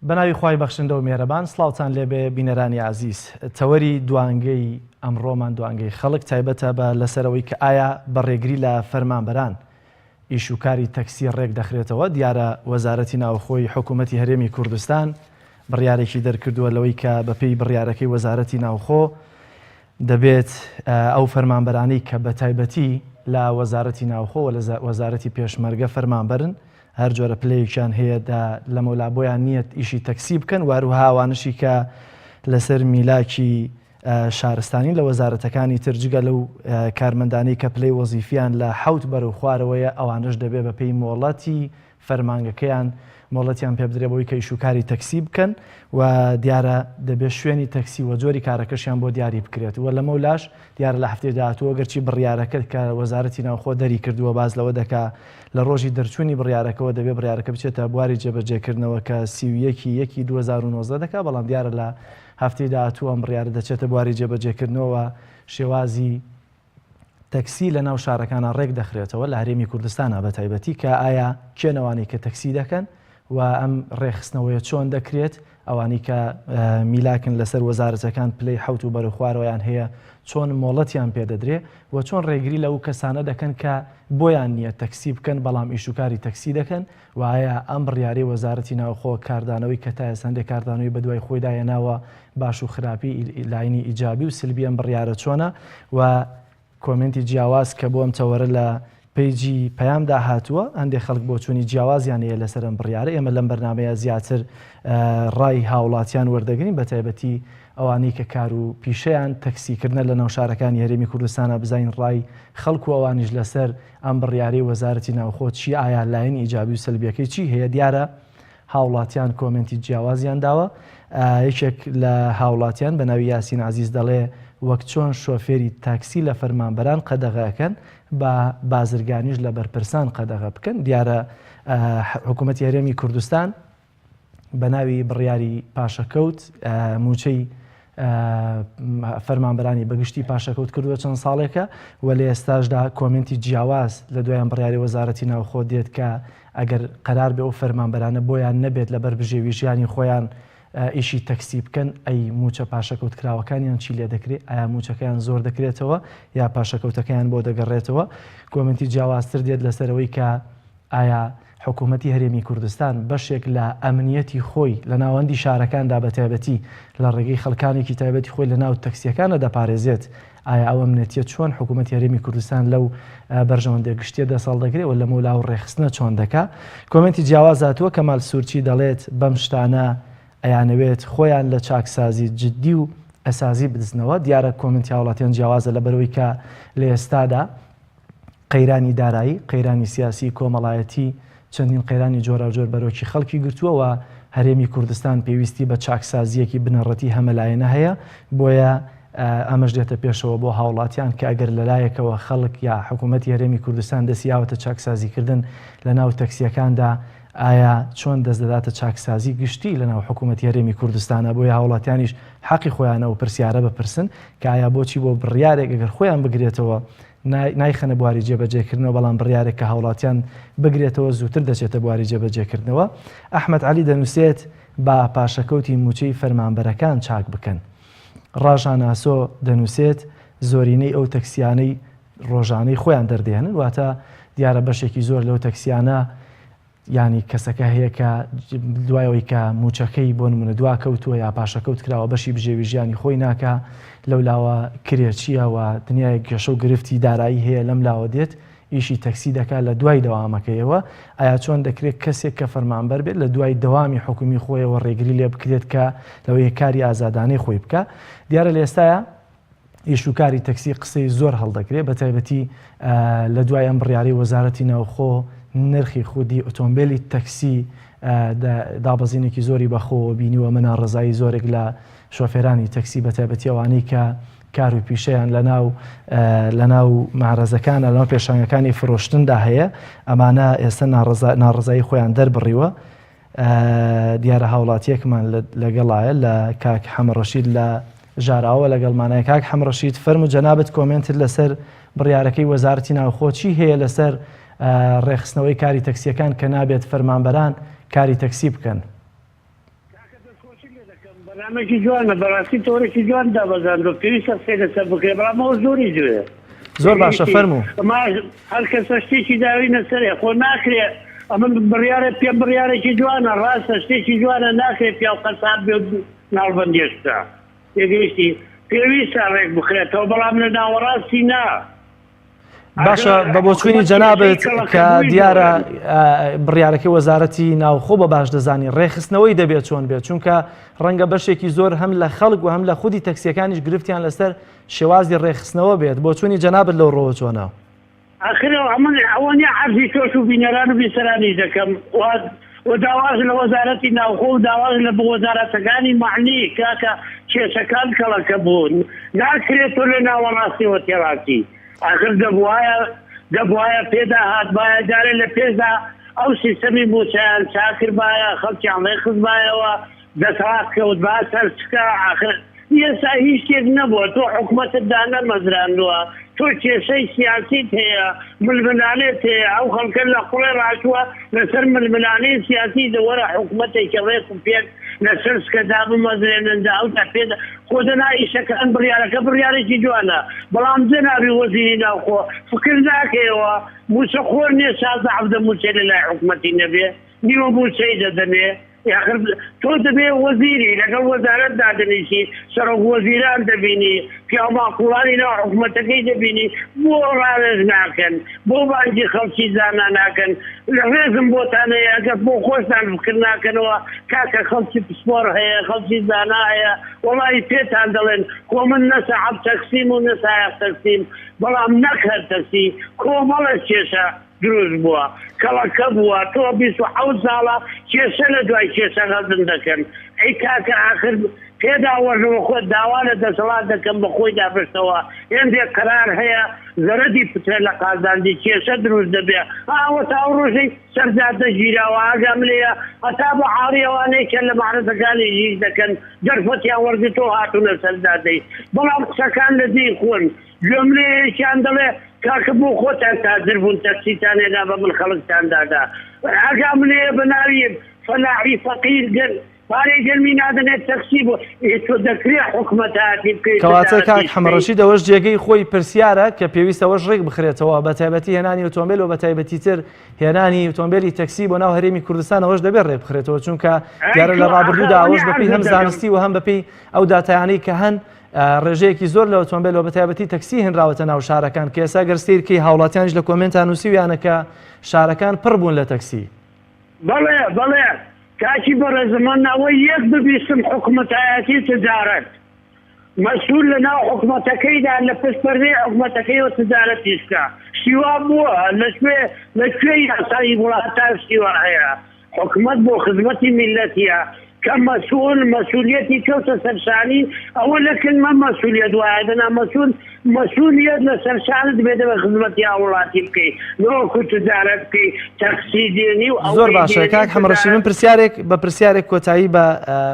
بەناوی خوای بەخشندە و میهرەبان سڵاوتان لێبێ بینەرانی ئازیز تەوەری دوانگەی ئەمڕۆمان دوانگەی خەڵک تایبەتە بە لەسەرەوەی کە ئایا بە ڕێگری لە فەرمانبەران ئیش و کاری تەکسی ڕێک دەخرێتەوە دیارە وەزارەتی ناوخۆی حکوومەتی هەرێمی کوردستان بڕیارێکی دەرکردووە لەوەی کە بەپێی بڕیارەکەی وەزارەتی ناوخۆ دەبێت ئەو فەرمانبەرانەی کە بە تایبەتی لە وەزارەتی ناوخۆ و لە وەزارەتی پێشمەرگە فەرمانبەرن هەر جۆرە پلەیەکیان هەیە دا لەمەولا بۆیان نییە ئیشی تەکسی بکەن و هەروەها ئەوانەشی کە لەسەر میلاکی شارستانی لە وەزارەتەکانی تر جگە لەو کارمەندانەی کە پلەی وەزیفیان لە حەوت بەرەو خوارەوەیە ئەوانەش دەبێ بەپێی مۆڵەتی فەرمانگەکەیان مۆڵەتیان پێبدرێ بۆی کە ئیشوکاری تەکسی بکەن و دیارە دەبێ شوێنی تەکسی و جۆری کارەکەشیان بۆ دیاری بکرێت و لەمەولاش دیارە لە هەفتەی داهاتووە گەرچی بڕیارەکە کە وەزارەتی ناوخۆ دەری کردووە باس لەوە دەکا لە ڕۆژی دەرچوونی بڕیارەکەوە دەبێ بڕیارەکە بچێتە بواری جێبەجێکردنەوە کە 31 یەکی 2019 دەکا بەڵام دیارە لە هەفتەی داهاتوو ئەم بڕیارە دەچێتە بواری جێبەجێکردنەوە شێوازی تەکسی لە ناو شارەکانا ڕێک دەخرێتەوە لە هەرێمی کوردستانا بە تایبەتی کە ئایا کێن ئەوانەی کە تەکسی دەکەن و ئەم ڕێکخستنەوەیە چۆن دەکرێت ئەوانەی کە میلاکن لەسەر وەزارەتەکان پلەی حەوت و بەرەو خوارەوەیان هەیە چۆن مۆڵەتیان پێدەدرێ و چۆن ڕێگری لەو کەسانە دەکەن کە بۆیان نییە تەکسی بکەن بەڵام ئیشوکاری تەکسی دەکەن و ئایا ئەم بڕیارەی وەزارەتی ناوخۆ کاردانەوەی کە تا ئێستا هەندێک کاردانەوەی بەدوای خۆیدا هێناوە باش و خراپی لاینی ئیجابی و سلبی ئەم بڕیارە چۆنە و کۆمێنتی جیاواز کە بۆ ئەم تەوەرە لە پەیجی پەیامدا هاتووە هەندێک خەڵک بۆچوونی جیاوازیان هەیە لەسەر ئەم بڕیارە ئێمە لەم بەرنامەیە زیاتر ڕای هاوڵاتیان وەردەگرین بە تایبەتی ئەوانەی کە کار و پیشەیان تەکسیکردنە لە ناو شارەکانی هەرێمی کوردستانە بزانین ڕای خەڵک و ئەوانیش لەسەر ئەم بڕیارەی وەزارەتی ناوخۆ چیە ئایا لایەنی ئیجابی و سەلبیەکەی چی هەیە دیارە هاوڵاتیان کۆمێنتی جیاوازیان داوە یەکێک لە هاوڵاتیان بە ناوی یاسین عزیز دەڵێ وەک چۆن شۆفێری تاکسی لە فەرمانبەران قەدەغەکەن با بازرگانیش لە بەرپرسان قەدەغە بکەن دیارە حکوومەتی هەرێمی کوردستان بە ناوی بڕیاری پاشەکەوت مووچەی فەرمانبەرانی بەگشتی پاشەکەوت کردووە چەند ساڵێکە و لە ئێستاشدا کۆمنتی جیاواز لە دوایان بڕیاری وەزارەتی ناوخۆ دێت کە ئەگەر قەرار بێ ئەو فەرمانبەرانە بۆیان نەبێت لەبەر بژێوی ژیانی خۆیان ئیشی تەکسی بکەن ئەی موچە پاشەکەوت کراوەکانیان چی لێ دەکرێت ئایا موچەکەیان زۆر دەکرێتەوە یا پاشەکەوتەکەیان بۆ دەگەڕێتەوە کۆمنتی جیاوازتر دێت لەسەرەوەی کە ئایا حکوومەتی هەرێمی کوردستان بەشێک لە ئەمنییەتی خۆی لە ناوەندی شارەکاندا بە تایبەتی لە ڕێگەی خەڵکانێکی تایبەتی خۆی لە ناو تەکسییەکانە دەپارێزێت، ئایا ئەو ئەمنیەتییە چۆن حکوومەتی هەرێمی کوردستان لەو بەرژەوەندییە گشتییە دەست هەڵدەگرێ و لەمەولاو ڕێکخستنە چۆن دەکا؟ کۆمێنتی جیاواز هاتووە، کەمال سوورچی دەڵێت بەم شتانە ئەیانەوێت خۆیان لە چاکسازی جدی و ئەسازی بدزنەوە، دیارە کۆمێنتی هاوڵاتیان جیاوازە لەبەرئەوەی کە لە ئێستادا قەیرانی دارایی، قەیرانی سیاسی، کۆمەڵایەتی، چەندین قەیرانی جۆراوجۆر بەرۆکی خەڵکی گرتووە و هەرێمی کوردستان پێویستی بە چاکسازییەکی بنەڕەتی هەمەلایەنە هەیە، بۆیە ئەمەش دێتە پێشەوە بۆ هاوڵاتیان کە ئەگەر لەلایەکەوە خەڵک یا حکوومەتی هەرێمی کوردستان دەستی یاوەتە چاکسازیکردن لەناو تەکسییەکاندا، ئایا چۆن دەست دەداتە چاکسازی گشتی لەناو حکوومەتی هەرێمی کوردستانە، بۆیە هاوڵاتیانیش حەقی خۆیانە ئەو پرسیارە بپرسن کە ئایا بۆچی بۆ بڕیارێک ئەگەر خۆیان بگرێتەوە نایخەنە بواری جێبەجێکردنەوە، بەڵام بڕیارێک کە هاوڵاتیان بگرێتەوە زووتر دەچێتە بواری جێبەجێکردنەوە. ئەحمەد عەلی دەنووسێت، با پاشەکەوتی مووچەی فەرمانبەرەکان چاک بکەن. ڕاژان ئاسۆ دەنووسێت، زۆرینەی ئەو تەکسیانەی ڕۆژانەی خۆیان دەردێنن، واتە دیارە بەشێکی زۆر لەو تەکسیانە یانی کەسەکە هەیە کە دوای ئەوەی کە مووچەکەی بۆ نمونە دوا کەوتووە یا پاشەکەوت کراوە بەشی بژێوی ژیانی خۆی ناکا لەو لاوە کرێچیە و دنیایەک کێشە و گرفتی دارایی هەیە لەم لاوە دێت ئیشی تەکسی دەکات لە دوای دەوامەکەیەوە ئایا چۆن دەکرێت کەسێک کە فەرمانبەر بێت لە دوای دەوامی حکومی خۆیەوە ڕێگری لێ بکرێت کە لەوەی کاری ئازادانەی خۆی بکە دیارە لە ئێستایا ئیش و کاری تەکسی قسەی زۆر هەڵدەگرێ بەتایبەتی لە دوای ئەم بڕیارەی وەزارەتی ناوخۆ نرخی خودی ئۆتۆمبێلی تەکسی دابەزینێکی زۆری بەخۆوە بینیوە ئەمە ناڕەزایی زۆرێک لە شۆفێرانی تەکسی بەتایبەتی ئەوانەی کە کار و پیشەیان لەناو لەناو مەعرەزەکانە لەناو پێشانگەکانی فرۆشتندا هەیە ئەمانە ئێستا ناڕەزایی خۆیان دەربڕیوە دیارە هاوڵاتیەکمان لەگەڵایە لە کاک حەمەڕەشید لە ژاراوە لەگەڵمانای کاک حەمەڕەشید فەرموو جەنابت کۆمێنتت لەسەر بڕیارەکەی وەزارەتی ناوخۆ چی هەیە لەسەر ڕێکخستنەوەی کاری تەکسیەکان کە نابێت فەرمانبەران کاری تەکسی بکەن؟ بەرنامەیەکی جوانە بەڕاستی تۆرێکی جوان دابەزاندوە پێویستە قسەی لەسەر بکرێ بەڵام ئەوە زۆری دوێ. زۆر باشە فەرموو. ئەمە هەر کەسە شتێکی داوینە سەرێ خۆ ناکرێ ئەمن بڕیارە پێم بڕیارێکی جوانە ڕاستە شتێکی جوانە ناکرێ پیاو قەساب بێ و ناڵبەندێش بکا تێگەیشتی پێویستە ڕێک بخرێتەوە بەڵام لە ناوەڕاستی نا. باشە بە بۆچوونی جەنابت کە دیارە بڕیارەکەی وەزارەتی ناوخۆ بە باش دەزانی ڕێکخستنەوەی دەبێت چۆن بێت چونکە ڕەنگە بەشێکی زۆر هەم لە خەڵک و هەم لە خودی تەکسیەکانیش گرفتیان لەسەر شێوازی ڕێکخستنەوە بێت بۆچوونی جەنابت لەو ڕۆوە چۆنە؟ ئاخر ئەمن ئەوە نیە عەرزی تۆش و بینەران و بیسەرانیش دەکەم و و داواش لە وەزارەتی ناوخۆ و داواش لە وەزارەتەکانی مەعنی کاکە کێشەکان کەڵەکە بوون ناکرێت تۆ لە ناوەڕاستیەوە تێڕاسی ئاخر دەبوایە دەبوایە پێدا هاتبایە جارێ لە پێشدا ئەو سیستەمی موچەیان چاکردبایە خەڵکیان ڕێکخستبایەوە دەسەڵات کەوتبا سەر سکە ئاخر ئێستا هیچ شتێک نەبووە تۆ حکومەتت دانەمەزراندووە تۆ کێشەی سیاسیت هەیە ململانێت هەیە ئەو خەڵکە لە قوڕێ ڕاچووە لەسەر ململانێی سیاسی دە وەرە حکومەتێکی ڕێک و پێک لەسەر سکە دابمەزرێنن دە ئەوجا پێ خۆ دەنا ئیشەکان بڕیارەکە بڕیارێکی جوانە بەڵام جەنابی وەزیری ناوخۆ فکر ناکەیەوە موچە خۆر نیە 16 حەڤدە موچەی لەلای حکومەتی نەبێ نیوە موچەی دەدەنێ یاخر تۆ دەبێ وەزیری لەگەڵ وەزارەت دادەنیشی، سەرۆک وەزیران دەبینی، پیاو ماقوڵانی ناو حکومەتەکەی دەبینی، بۆ ڕاوێژ ناکەن، بۆ بانگی خەڵکی زانا ناکەن، ڕێزم بۆتان هەیە ئەگەر بۆ خۆشتان فکر ناکەنەوە، کاکە خەڵکی پسپۆڕ هەیە، خەڵکی زانا هەیە، وەڵاهی پێتان دەڵێن، خۆ من نە سەعب تەکسیم و نە سایەق تەکسیم، بەڵام نەک هەر تەکسی، کۆمەڵێک کێشە. دروست بووە کەڵەکە بووە تۆ 27 ساڵە کێشە لە دوای کێشە غەزن دەکەن ئەی کاکە ئاخر پێدا وەرنەوە خۆت داوا لە دەسەڵات دەکەم بە خۆی دابشتەوە هێندێک قەرار هەیە زەرەدی پترە لە قازانجی کێشە دروست دەبێ ئاوە تا ئەو ڕۆژەی سەر جادە گیراوە ئاگام لێیە هەتا بە عاڕی ئەوانەی کە لە مەعرەزەکانی ئیش دەکەن دەرفەتیان وەرگرتەوە هاتوونە سەر جادەی بەڵام قسەکان لە جێی خۆن گوێم لێیە یەکیان دەڵێ کاکە بۆ خۆتان تاجر بوون تەکسیتان هێنا بە من خەڵکتان دادا ئاگام لێیە بە ناوی فەلاحی فەقیر گەر پارەی گەرمی نادەنێت تەکسی بۆ ئێ تۆ دەکرێ حکومەتایەتی بکەیت کەواتە کاک تجارەتیش حەمە بکەیت ڕەشید ئەوەش جێگەی خۆی پرسیارە کە پێویستە ئەوەش ڕێک بخرێتەوە بە تایبەتی هێنانی ئۆتۆمبێل و بە تایبەتی تر هێنانی ئۆتۆمبێلی تەکسی بۆ ناو هەرێمی کوردستان ئەوەش دەبێت ڕێک بخرێتەوە چونکە ئەی دیارە تۆ لە ئاخە ڕابردوودا ئەوە ئەوەش نیە بەپێی عەرزت هەم دەکەم زانستی و هەم بەپێی ئەو داتایانەی کە هەن ڕێژەیەکی زۆر لە ئۆتۆمبێل و بەتایبەتی تەکسی هێنراوەتە ناو شارەکان کە ئێستا گەر سەیر کەی هاوڵاتیانیش لە کۆمێنتا نووسیویانە کە شارەکان پڕ بوون لە تەکسی. بەڵێ بەڵێ کاکی بەڕێز من ئەوەی یەک ببیستم حکومەتایەتی تجارەت مەسول لە ناو حکومەتەکەیدا لە پشت پەردەی حکومەتەکەیەوە تجارەتیش بکا شتی وا بووە لە کوێ لە کوێ یاسای وڵاتان شتی وا هەیە حکومەت بۆ خزمەتی میللەتیە کە مەسئول مەسئولیەتی کەوتە سەر شانی ئەوە لە کن مە مەسئولیەت وایە دەنا مەسئول مەسئولیەت لە سەر شانت بێ دەبێ خزمەتی هاووڵاتی بکەی نەوەکو تجارەت بکەی تەکسی دێنی و زۆر ئەوەی باشە دێنی کاک حەمەڕەشید من تجارەت پرسیارێک بە پرسیارێک کۆتایی بە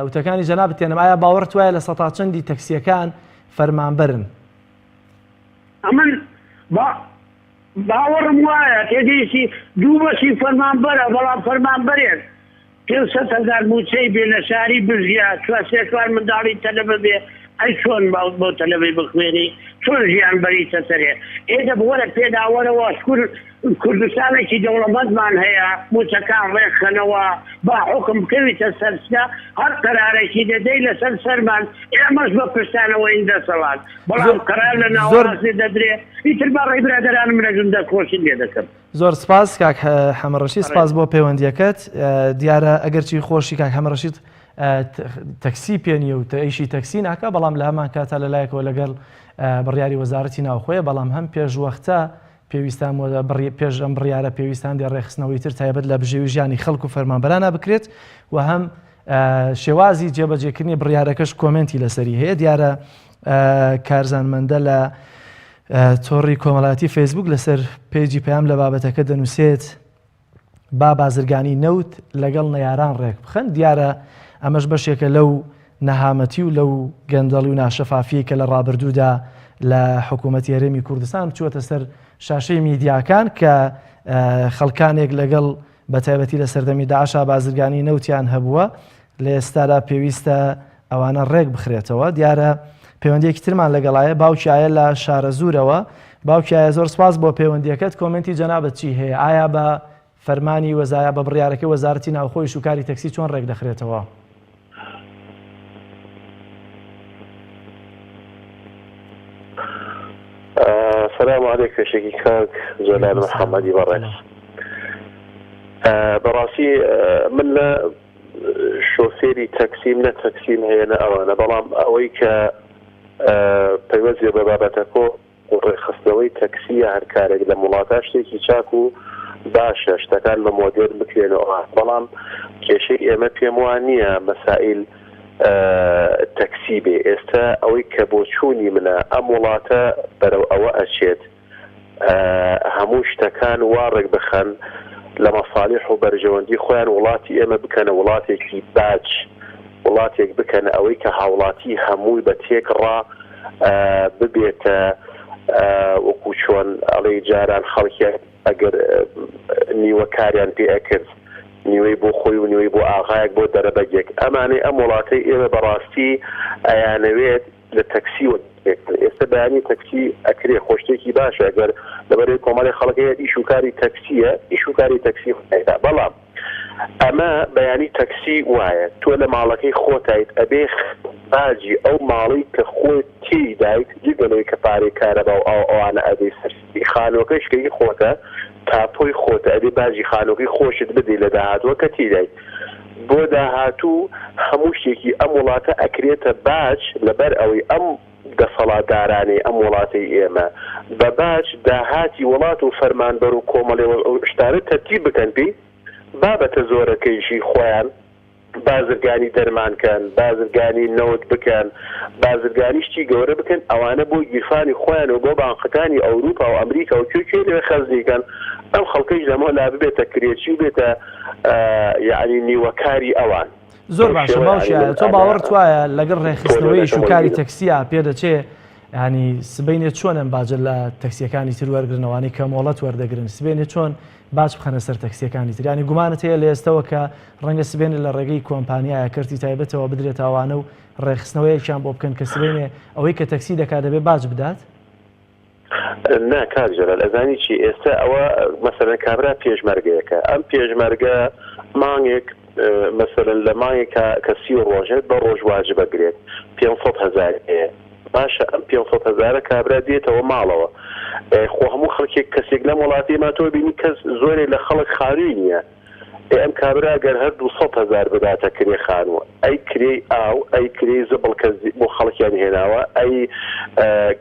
وتەکانی جەنابت تێنم ئایا باوەڕت وایە لە سەتا چەندی تەکسیەکان فەرمانبەرن؟ ئەمن با باوەڕم وایە تێگەیشتی دوو بەشی فەرمانبەرە بەڵام فەرمانبەرێک 500 هەزار مووچەی بێ لە شاری بژیا چوار سێ چوار منداڵی تەلەبە بێ ئەی چۆن بۆ تەلەبەی بخوێنی چۆن ژیان بەریتە سەرێ ئێ دە وەرە پێدا وەرەوە شکور کوردستانێکی دەوڵەمەندمان هەیە مووچەکان ڕێکخەنەوە با حوکم بکەویتە سەر سکە هەر قەرارێکی دەدەی لەسەر سەرمان ئێمەش بە پشتانەوەین دەسەڵات بەڵام قەرار لە ناوەڕاستێ دەدرێ ئیتر با ڕێی برادەرانم نەگرن دەستخۆشیت لێ دەکەم. زۆر سپاس کاک حەمەڕەشید سپاس بۆ پەیوەندیەکەت دیارە ئەگەرچی خۆشی کاک حەمەڕەشید تەکسی پێ نییە و ئیشی تەکسی ناکە بەڵام لە هەمان کاتا لە لایەکەوە لەگەڵ بڕیاری وەزارەتی ناوخۆیە بەڵام هەم پێشوەختە پێویستان پێش ئەم بڕیارە پێویستان دێ ڕێکخستنەوەی تر تایبەت لە بژێوی ژیانی خەڵک و فەرمانبەرانە بکرێت و هەم شێوازی جێبەجێکردنی بڕیارەکەش کۆمێنتی لەسەری هەیە دیارە کارزان مەندە لە تۆڕی کۆمەڵاتی فەیسبوک لەسەر page ی پەیام لە بابەتەکە دەنووسێت با بازرگانی نەوت لەگەڵ نەیاران ڕێک بخەن دیارە ئەمەش بەشێکە لەو نەهامەتی و لەو گەندەڵی و ناشەفافیەی کە لە ڕابردوودا لە حکوومەتی هەرێمی کوردستان بچووەتە سەر شاشەی میدیاکان کە خەڵکانێک لەگەڵ بە تایبەتی لە سەردەمی داعشا بازرگانی نەوتیان هەبووە لە ئێستادا پێویستە. ئەوانە ڕێک بخرێتەوە. دیارە پەیوەندیەکی ترمان لەگەڵایە باوکی ئایە لە شارەزوورەوە. باوکی ئایە زۆر سپاس بۆ پەیوەندیەکەت، کۆمێنتی جەنابت چی هەیە؟ ئایا بە فەرمانی وەزایا بە بڕیارەکەی وەزارەتی ناوخۆ ئیش و کاری تەکسی چۆن ڕێک دەخرێتەوە؟ سلام علیک پێشەکی کاک جەلال محەممەدی بەڕێز بەڕاستی من لە شۆفێری تەکسیم نە تەکسیم هەیە نە ئەوانە بەڵام ئەوەی کە پەیوەست بێ بە بابەتەکۆ و ڕێکخستنەوەی تەکسی یا هەر کارێک لەم وڵاتە شتێکی چاک و باشە شتەکان بە مۆدێرن بکرێن و ئەوان بەڵام کێشەی ئێمە پێم وا نییە مەسائیل تەکسی بێ ئێستا ئەوەی کە بۆچوونی منە ئەم وڵاتە بەرەو ئەوە ئەچێت هەموو شتەکان وا ڕێک بخەن لە مەسالیح و بەرژەوەندی خۆیان وڵاتی ئێمە بکەنە وڵاتێکی باج وڵاتێک بکەنە ئەوەی کە هاوڵاتی هەمووی بە تێکڕا ببێتە وەکو چۆن ئەڵێی جاران خەڵکیان ئەگەر نیوە کاریان پێ ئەکرد نیوەی بۆ خۆی و نیوەی بۆ ئاغایەک بۆ دەرەبەگێک ئەمانەی ئەم وڵاتەی ئێمە بەڕاستی ئەیانەوێت لە تەکسی وە ئێستا بەیانی تەکسی ئەکرێ خۆ شتێکی باشە ئەگەر لەبەرەی کۆمەڵی خەڵک هەیە ئیش و کاری تەکسیە ئیش و کاری تەکسی خۆیدا بەڵام ئەمە بەیانی تەکسی وایە تۆ لە ماڵەکەی خۆتایت ئەبێ باجی ئەو ماڵەی کە خۆت تێیدایت جگە لەوەی کە پارەی کارەبا و ئاو ئەوانە ئەدەی سەر خانوەکەش کە هی خۆتە تاپۆی خۆتە ئەبێ باجی خانوەکەی خۆشت بدەی لە داهاتوە کە تێیدایت بۆ داهاتوو هەموو شتێکی ئەم وڵاتە ئەکرێتە باج لەبەر ئەوەی ئەم دەسەڵاتدارانەی ئەم وڵاتەی ئێمە بە باج داهاتی وڵات و فەرمانبەر و کۆمەڵێ و شتانە تەرتیب بکەن پێی بابەتە زۆرەکەیشی خۆیان بازرگانی دەرمان کەن بازرگانی نەوت بکەن بازرگانی شتی گەورە بکەن ئەوانە بۆ گیرفانی خۆیان و بۆ بانقەکانی ئەوروپا و ئەمریکا و کوێ کوێ لەوێ خەزنی کەن ئەم خەڵکەیش لەمە لا ببێتە کرێچی و بێتە یەعنی نیوەکاری ئەوان. زۆر باشە باوکی ئایا تۆ باوەڕت وایە لەگەڵ ڕێکخستنەوەی ئیش و کاری تەکسیا پێدەچێ ینی سبینێ چۆن ئەم باجە لە تەکسیەکانی تر وەرگرن ئەوانەی کە مۆڵەت وەردەگرن سبێنێ چۆن باج بخەنە سەر تەکسیەکانی تر ینی گومانت هەیە لە ئێستەوە کە ڕەنگە سبێنێ لە ڕێگەی کۆمپانیایە کەرتی تایبەتەوە بدرێتە ئەوانە و ڕێکخستنەوەیەکیان بۆ بکەن کە سبینێ ئەوەی کە تەکسی دەکات دەبێ باج بدات؟ نا کاک جەلال ئەزانی چی ئێستا ئەوە مەسەلەن کابرا پێشمەرگەیەکە ئەم پێشمەرگە مانگێک مەسەلەن لە مانگێکا کە سی ڕۆژە بە ڕۆژ واجب ئەگرێت 500 هەزار هەیە باشە ئەم 500 هەزارە کابرا دێتەوە ماڵەوە خۆ هەموو خەڵکێک کەسێک لەم وڵاتی ما تۆ بینی کەس زۆرێک لە خەڵک خانووی نییە ئێ ئەم کابرا گەر هەر 200 هەزار بداتە کرێ خانوو، ئەی کرێی ئاو، ئەی کرێی زبڵ کە بۆ خەڵکیان هێناوە، ئەی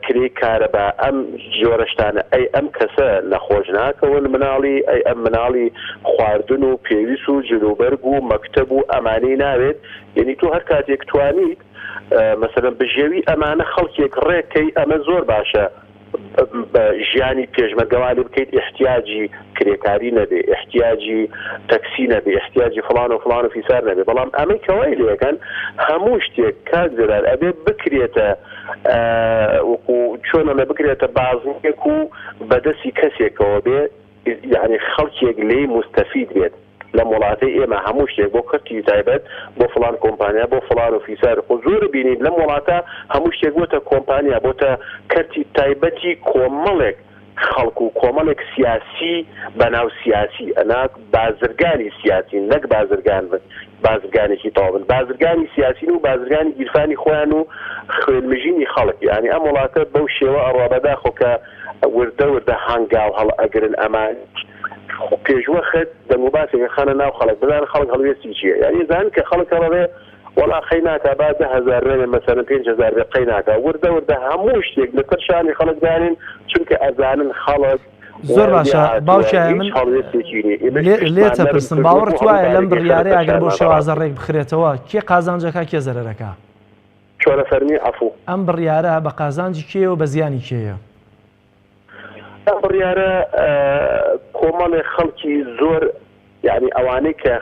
کرێی کارەبا، ئەم جۆرە شتانە، ئەی ئەم کەسە نەخۆش ناکەون مناڵی، ئەی ئەم مناڵی خواردن و پێویست و جلوبەرگ و مەکتەب و ئەمانەی ناوێت، یەنی تۆ هەر کاتێک توانیت مەسەلەن بژێوی ئەمانە خەڵکێک ڕێک کەی ئەمە زۆر باشە. بە ژیانی پێشمەرگە وا لێ بکەیت ئیحتیاجی کرێکاری نەبێ، ئیحتیاجی تەکسی نەبێ، ئیحتیاجی فڵان و فڵان و فیسار نەبێ، بەڵام ئەمەی کە وای لێ ئەکەن هەموو شتێک کاک جەلال ئەبێ بکرێتە وەکوو چۆن ئەڵێ بکرێتە بازنەیەک و بە دەستی کەسێکەوە بێ یانی خەڵکێک لێی موستەفید بێت. لەم وڵاتەی ئێمە هەموو شتێک بۆ کەرتی تایبەت بۆ فڵان کۆمپانیا بۆ فڵان و فیسار خۆ زۆر بینیت لەم وڵاتە هەموو شتێک بۆتە کۆمپانیا بۆتە کەرتی تایبەتی کۆمەڵێک خەڵک و کۆمەڵێک سیاسی بەناو سیاسی ئەنا بازرگانی سیاسین نەک بازرگان بن بازرگانێکی تەواو بن بازرگانی سیاسین و بازرگانی گیرفانی خۆیان و خوێنمژینی خەڵک یانی ئەم وڵاتە بەو شێوە ئەڕوا بەداخۆ کە وردە وردە هەنگاو هەڵئەگرن ئەمانیش خۆ پێشوەخت دەنگوباسێک ئەخەنە ناو خەڵک بزانن خەڵک هەڵوێستی چیە یانی ئەزانن کە خەڵک هەڵەڵێ وەڵا قەی ناکا با 10,000 نەبێ مەسەلەن 5000 بێ قەی ناکا وردە وردە هەموو شتێک لەسەر شانی خەڵک دانێن چونکە ئەزانن خەڵک زۆر باشە باوکیایە من لێتە پرسم باوەڕت وایە لەم بڕیارەی ئەگەر بۆ شێوازە ڕێک بخرێتەوە کێ قازانجەکە کێ زەرەرەکە؟ چۆنە فەرمی عەفوو. ئەم بڕیارە بە قازانجی کێیە و بە زیانی کێیە؟ ئەم بڕیارە کۆمەڵێ خەڵکی زۆر یانی ئەوانەی کە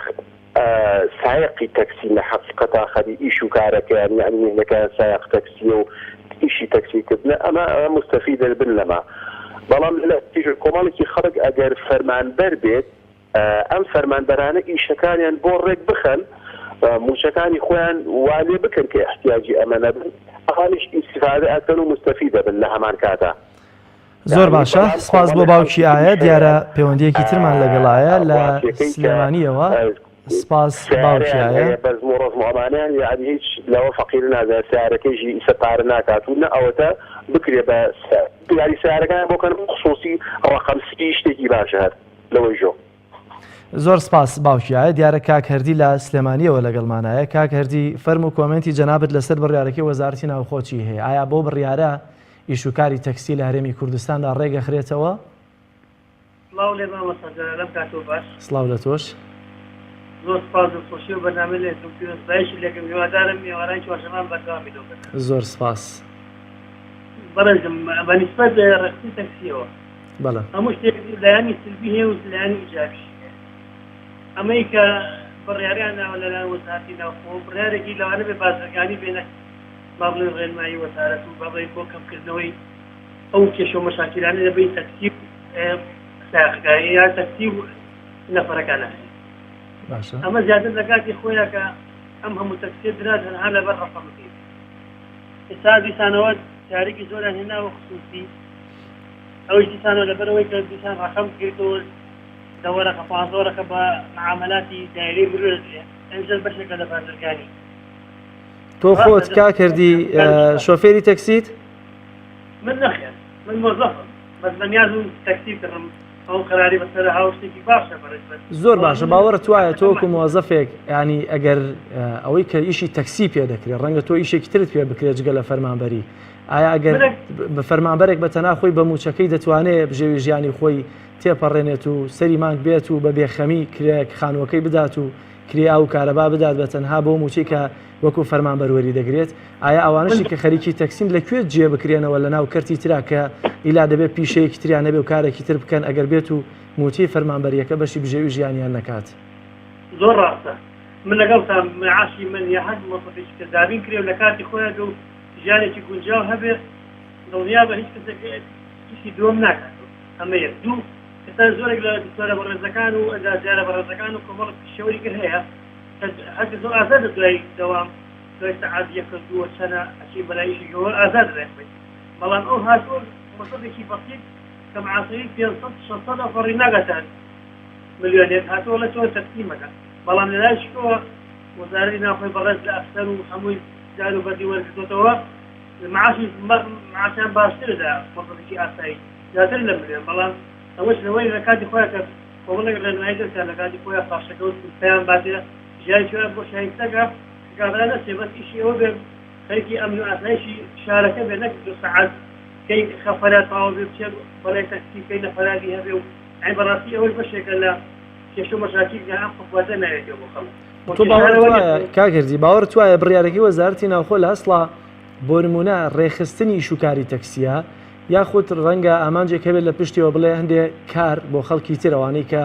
سایەقی تەکسین لە حەقیقەتا خەری ئیش و کارەکەیان یانی میهنەکەیان سایەق تەکسیە و ئیشی تەکسی کردنە ئەمە موستەفید دەبن لەمە بەڵام لە کۆمەڵێکی خەڵک ئەگەر فەرمانبەر بێت ئەم فەرمانبەرانە ئیشەکانیان بۆ ڕێک بخەن. مووچەکانی خۆیان وا لێ بکەن کە ئیحتیاجی ئەمە نەبن، ئەوانیش ئیستیفادە ئەکەن و موستەفید ئەبن لە هەمان کاتا. زۆر یانی باشە بەڵام سپاس بۆ کۆمەڵێ باوکی خەڵکی ئایە تریش هەیە دیارە پەیوەندیەکی ترمان لەگەڵایە لە ڕاستیەکەی کە سلێمانیەوە سپاس باوکی سەیارەیان ئایە. هەیە بەزم و ڕەزم و ئەمانەیان یانی هیچ لەوە فەقیر نازانێ سەیارەکەیشی ئیسە پارە ناکات و نە ئەوەتە بکرێ بە یانی سەیارەکانیان بۆ کەن خسوسی ڕەقەم سپی شتێکی باشە هەر لەوەی ژۆ. زۆر سپاس باوکی ئایە دیارە کاک هەردی لە سلێمانیەوە لەگەڵمانایە کاک هەردی فەرموو کۆمێنتی جەنابت لەسەر بڕیارەکەی وەزارەتی ناوخۆ چی هەیە ئایا بەو بڕیارە ئیش و کاری تەکسی لە هەرێمی کوردستاندا ڕێگەخرێتەوە؟ سڵاو لێ مامۆستا جەلال ئەم کاتەو باش. سڵاو لە تۆش. زۆر سپاس دەستخۆشی ئەو بەرنامەی لێ ئەکەم پیرۆزباییشت لێکەم هیوادارم ئێوارانی چوارشەمان بەردەوام بی لەو بەرنامەیە. زۆر سپاس. بەڕێزم بە نیسبەت ڕێکخستنی تەکسیەوە بەڵێ. هەموو شتێک لایەنی سلبی هەیە و لایەنی ئیجابیشی هەیە ئەمەی کە بڕیاریان ناوە لەلایەن وەزارەتی ناوخۆ بڕیارێکی لەوانە بێ بازرگانی بێ نەک با بڵێن ڕێنمایی وەزارەت و با بڵێن بۆ کەمکردنەوەی ئەو کێشە و مەشاکیلانەی لە بەین تەکسی و سایەقەکان یا تەکسی و نەفەرەکانە هەیە. باشە. ئەمە زیاتر لە کاتی خۆیە کە ئەم هەموو تەکسیە درا تەنها لەبەر ڕەقەمەکەی. ئێستا دیسانەوە تاریکی زۆریان هێناوە خسوسی ئەویش دیسانەوە لەبەرئەوەی کە دیسان ڕەقەم بکەیتەوە دە وەرەقە پانزە وەرەقە بە معامەلاتی دایرەی مرور ئەدرێ ئەویش بەشێکە لە بازرگانی. تۆ خۆت کاک هەردی شۆفێری تەکسیت؟ من نەخێر من مۆزەفم بەس بەنیازم تەکسی بکڕم ئەو قەراری بەسەرە هاو شتێکی باشە بەڕێز زۆر باشە باوەڕت وایە تۆ وەکو مۆزەفێک ینی ئەگەر ئەوەی کە ئیشی تەکسی پێ دەکرێت ڕەنگە تۆ ئیشێکی ترت پێ بکرێت جگە لە فەرمانبەری ئایا ئەگەر بە فەرمانبەرێک بە تەنا خۆی بە موچەکەی دەتوانێت بژێوی ژیانی خۆی تێپەڕێنێت و سەری مانگ بێت و بە بێخەمی کرێک خانووەکەی بدات و کرێ ئاو و کارەبا بدات بە تەنها بۆ موچەی کە وەکو فەرمانبەر وەری دەگرێت، ئایا ئەوانەشی کە خەریکی تەکسین لە کوێ جێ بکرێنەوە لە ناو کەرتی ترا کە ئیلا دەبێت پیشەیەکی تریان هەبێ و کارێکی تر بکەن ئەگەر بێت و موچەی فەرمانبەریەکە بەشی بژێوی ژیانیان نەکات؟ زۆر ڕاستە من لەگەڵتام معاشی من یا هەر مۆزەفێکی تر دابین کرێ و لە کاتی خۆیا بێ و ژیانێکی گونجاو هەبێ دڵنیابە هیچ کەسێک ئیشی دووەم ناکاتەوە ئەمە یەک دوو ئێستا زۆرێک لە دکتۆرە بەڕێزەکان و ئەندازیارە بەڕێزەکان و کۆمەڵێک پیشەوەری کە هەیە هەر کەسەو ئازادە دوای دەوام دوای سەعات یەکە دووە چەنە ئەچی بەلای ئیشێکەوە ئازادە لای خۆی بەڵام ئەو هاتووە مۆزەفێکی بەسیت کە معاشەکەی 500 600 ئەفەڕی ناگاتە ملیۆنێک هاتووە ئەڵێ تۆ تەکسی مەکە بەڵام لە لایشکەوە وەزارەتی ناوخۆی بەڕێز لە ئەفسەر و هەمووی دار و بەردی وەرگرتۆتەوە معاشی معاشیان باشترە لە مۆزەفێکی ئاسایی زیاتر لە ملیۆن بەڵام ئەوەش لەوەی لە کاتی خۆیان کە کۆمەڵێک ڕێنمایی دەرکرا لە کاتی خۆیان پاشەکەوت پێیان باتێ ژیانی چۆیان بۆ شایستەکە کابرا نەچێ بەس ئیشی ئەوە بێ خەریکی ئەمن و ئاسایشی شارەکە بێ نەک دو سەعات کەی خەفەرات تەواو بێ بچێ بەڵێ تەکسی کەی نەفەرادی هەبێ و ئەی بەڕاستی ئەوەش بەشێکە لە کێشە و مەشاکیل کە ئەم حکومەتە ناوێتەوە بۆ خەڵک تۆ باوەڕت وایە کاک هەردی باوەڕت وایە بڕیارەکەی وەزارەتی ناوخۆ لە ئەسڵا بۆ نمونە ڕێکخستنی ئیش و کاری تەکسیە یاخود ڕەنگە ئامانجێک هەبێت لە پشتیەوە بڵێ هەندێ کار بۆ خەڵکی تر ئەوانەی کە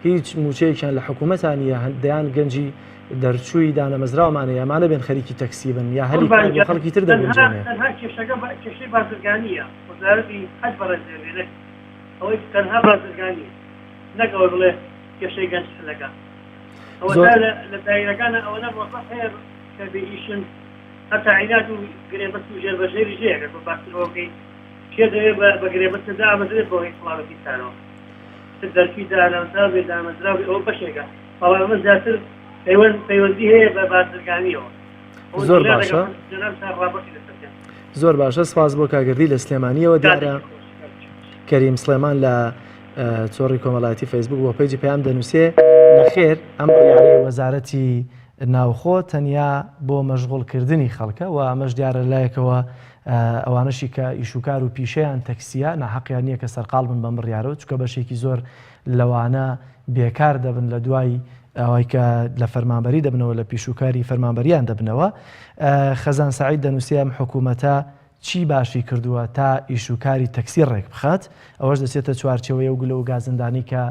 هیچ موچەیەکیان لە حکوومەتا نییە دەیان گەنجی دەرچووی دانەمەزراومان هەیە ئەمانە بێن خەریکی تەکسی بن یا هەلی کار بۆ خەڵکی تر دەگونجێنێ. تەنها کێشەکە کێشەی بازرگانییە وەزارەتی حەج بەڕێزێنێ نەک ئەوەی تەنها بازرگانییە نەک ئەوەی بڵێ کێشەی گەنج حلەکە ئەوەتا لە دایرەکانە ئەوەنە مۆزەف هەیە کە بێ ئیشن هەر تەعینات و گرێبەست و ژێربەژێریش هەیە گەر بە باشتر ئەوە بکەین کێ دەوێ بە گرێبەست دامەزرێت بۆ هی فڵان و فیستانەوە چ دەرچووی دانەمەزراو بێ دامەزراو بێ ئەوە بەشێکە بەڵام ئەمە زیاتر پەیوەند پەیوەندی هەیە بە بازرگانیەوە زۆر باشە زۆر باشە سپاس بۆ کاگردی لە سلێمانیەوە دیارە کەریم سلێمان لە تۆڕی کۆمەڵایەتی فەیسبوک بۆ پەیجی پەیام دەنووسێ نەخێر ئەم بڕیارەی وەزارەتی ناوخۆ تەنیا بۆ مەشغوڵکردنی خەڵکە و ئەمەش دیارە لایەکەوە ئەوانەشی کە ئیشوکار و پیشەیان تەکسیە ناحەقیان نییە کە سەرقاڵ بن بەم بڕیارەوە چونکە بەشێکی زۆر لەوانە بێکار دەبن لە دوای ئەوەی کە لە فەرمانبەری دەبنەوە لە پیشوکاری فەرمانبەریان دەبنەوە خەزان سعید دەنووسێ ئەم حکوومەتە چی باشی کردووە تا ئیشوکاری تەکسی ڕێک بخات ئەوەش دەچێتە چوارچێوەی ئەو گلە و گازندانەی کە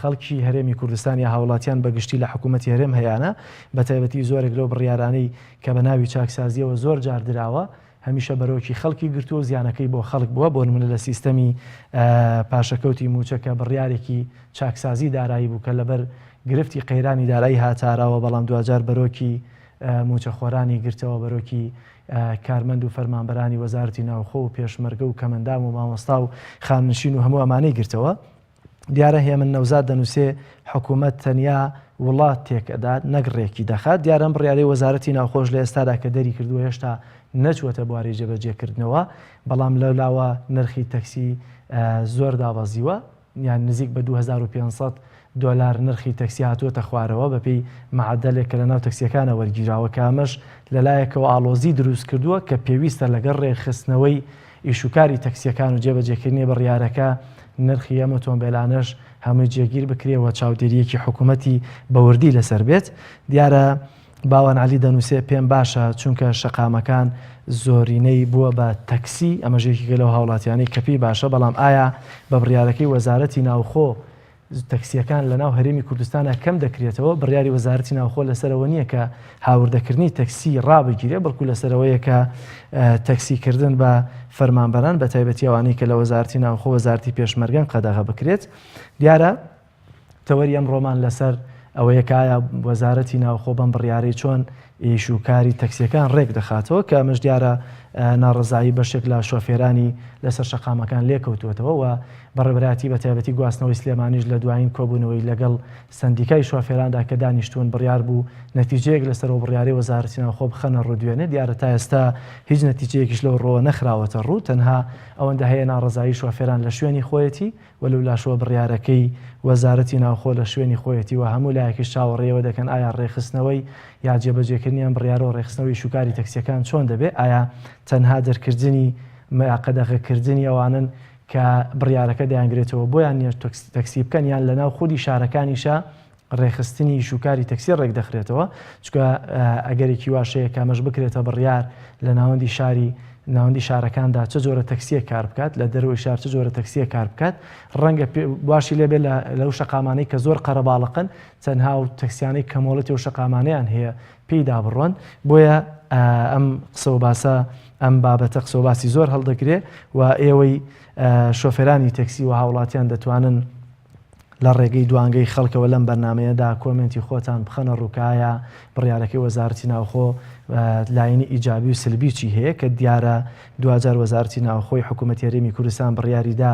خەڵکی هەرێمی کوردستان یا هاوڵاتیان بە گشتی لە حکوومەتی هەرێم هەیانە، بەتایبەتی زۆرێک لەو بڕیارانەی کە بە ناوی چاکسازییەوە زۆر جار دراوە، هەمیشە بەرۆکی خەڵکی گرتووە و زیانەکەی بۆ خەڵک بووە، بۆ نموونە لە سیستەمی پاشەکەوتی مووچە کە بڕیارێکی چاکسازی دارایی بوو کە لەبەر گرفتی قەیرانی دارایی هاتاراوە، بەڵام دواجار بەرۆکی مووچەخۆرانی گرتەوە، بەرۆکی کارمەند و فەرمانبەرانی وەزارەتی ناوخۆ و پێشمەرگە و کەمەندام و مامۆستا و خانەنشین و هەموو ئەمانەی گرتەوە. دیارە هێمن نەوزاد دەنووسێ حکوومەت تەنیا وڵات تێک ئەدات نەک ڕێکی دەخات، دیارە ئەم بڕیارەی وەزارەتی ناوخۆش لە ئێستادا کە دەری کردووە هێشتا نەچووەتە بواری جێبەجێکردنەوە، بەڵام لەولاوە نرخی تەکسی زۆر دابەزیوە. یان نزیک بە 2500 دۆلار نرخی تەکسی هاتووەتە خوارەوە بەپێی مەعەدەلێک کە لەناو تەکسیەکانە وەرگیراوە کە ئەمەش لەلایەکەوە ئاڵۆزی دروست کردووە کە پێویستە لەگەڵ ڕێکخستنەوەی ئیشوکاری تەکسیەکان و جێبەجێکردنی بڕیارەکە نرخی ئەم ئۆتۆمبێلانەش هەمووی جێگیر بکرێ و چاودێرییەکی حکوومەتی بە وردی لەسەر بێت. دیارە باوان عەلی دەنووسێ پێم باشە چونکە شەقامەکان زۆرینەی بووە بە تەکسی، ئەمەش یەکێکە لەو هاوڵاتیانەی کە پێی باشە، بەڵام ئایا بە بڕیارەکەی وەزارەتی ناوخۆ تەکسییەکان لەناو هەرێمی کوردستانا کەم دەکرێتەوە، بڕیاری وەزارەتی ناوخۆ لەسەر ئەوە نییە کە هاوردەکردنی تەکسی ڕابگیرێت، بەڵکو لەسەر ئەوەیە کە تەکسیکردن بە فەرمانبەران بەتایبەتی ئەوانەی کە لە وەزارەتی ناوخۆ وەزارەتی پێشمەرگەن قەدەغە بکرێت. دیارە تەوەری ئەمڕۆمان لەسەر ئەوەیە کە ئایا وەزارەتی ناوخۆ بەم بڕیارەی چۆن ئیش و کاری تەکسیەکان ڕێک دەخاتەوە کە ئەمەش دیارە ناڕەزایی بەشێک لە شۆفێرانی لەسەر شەقامەکان لێکەوتووەتەوە و بەڕێوەبەرایەتی بە تایبەتی گواستنەوەی سلێمانیش لە دوایین کۆبوونەوەی لەگەڵ سەندیکای شۆفێراندا کە دانیشتوون بڕیار بوو نەتیجەیەک لەسەر ئەو بڕیارەی وەزارەتی ناوخۆ بخەنە ڕوو دوێنێ دیارە تا ئێستا هیچ نەتیجەیەکیش لەو ڕووە نەخراوەتە ڕوو تەنها ئەوەندە هەیە ناڕەزایی شۆفێران لە شوێنی خۆیەتی و لەولاشەوە بڕیارەکەی وەزارەتی ناوخۆ لە شوێنی خۆیەتی و هەموو لایەکیش چاوەڕێی ئەوە دەکەن ئایا ڕێکخستنەوەی یا جێبەجێکردنی ئەم بڕیارە و ڕێکخستنەوەی ئیشوکاری تەکسییەکان چۆن دەبێ ئایا تەنها دەرکردنی یا قەدەغەکردنی ئەوانەن کە بڕیارەکە دەیانگرێتەوە بۆیان نییە تەکسی بکەن یان لەناو خودی شارەکانیشا ڕێکخستنی ئیش و کاری تەکسی ڕێکدەخرێتەوە، چونکە ئەگەرێکی واش هەیە کە ئەمەش بکرێتە بڕیار لە ناوەندی شاری ناوەندی شارەکاندا چ جۆرە تەکسییەک کار بکات، لە دەرەوەی شار چ جۆرە تەکسییەک کار بکات، ڕەنگە واشی لێ بێت لەو شەقامانەی کە زۆر قەرەباڵقن تەنها و تەکسیانەی کە مۆڵەتی ئەو شەقامانەیان هەیە پێیدا بڕۆن، بۆیە ئەم قسە و باسە ئەم بابەتە قسە و باسی زۆر هەڵدەگرێ و ئێوەی شۆفێرانی تەکسی و هاوڵاتیان دەتوانن لە ڕێگەی دوانگەی خەڵکەوە لەم بەرنامەیەدا کۆمێنتی خۆتان بخەنە ڕوو کە ئایا بڕیارەکەی وەزارەتی ناوخۆ لایەنی ئیجابی و سلبی چی هەیە کە دیارە دواجار وەزارەتی ناوخۆی حکوومەتی هەرێمی کوردستان بڕیاری دا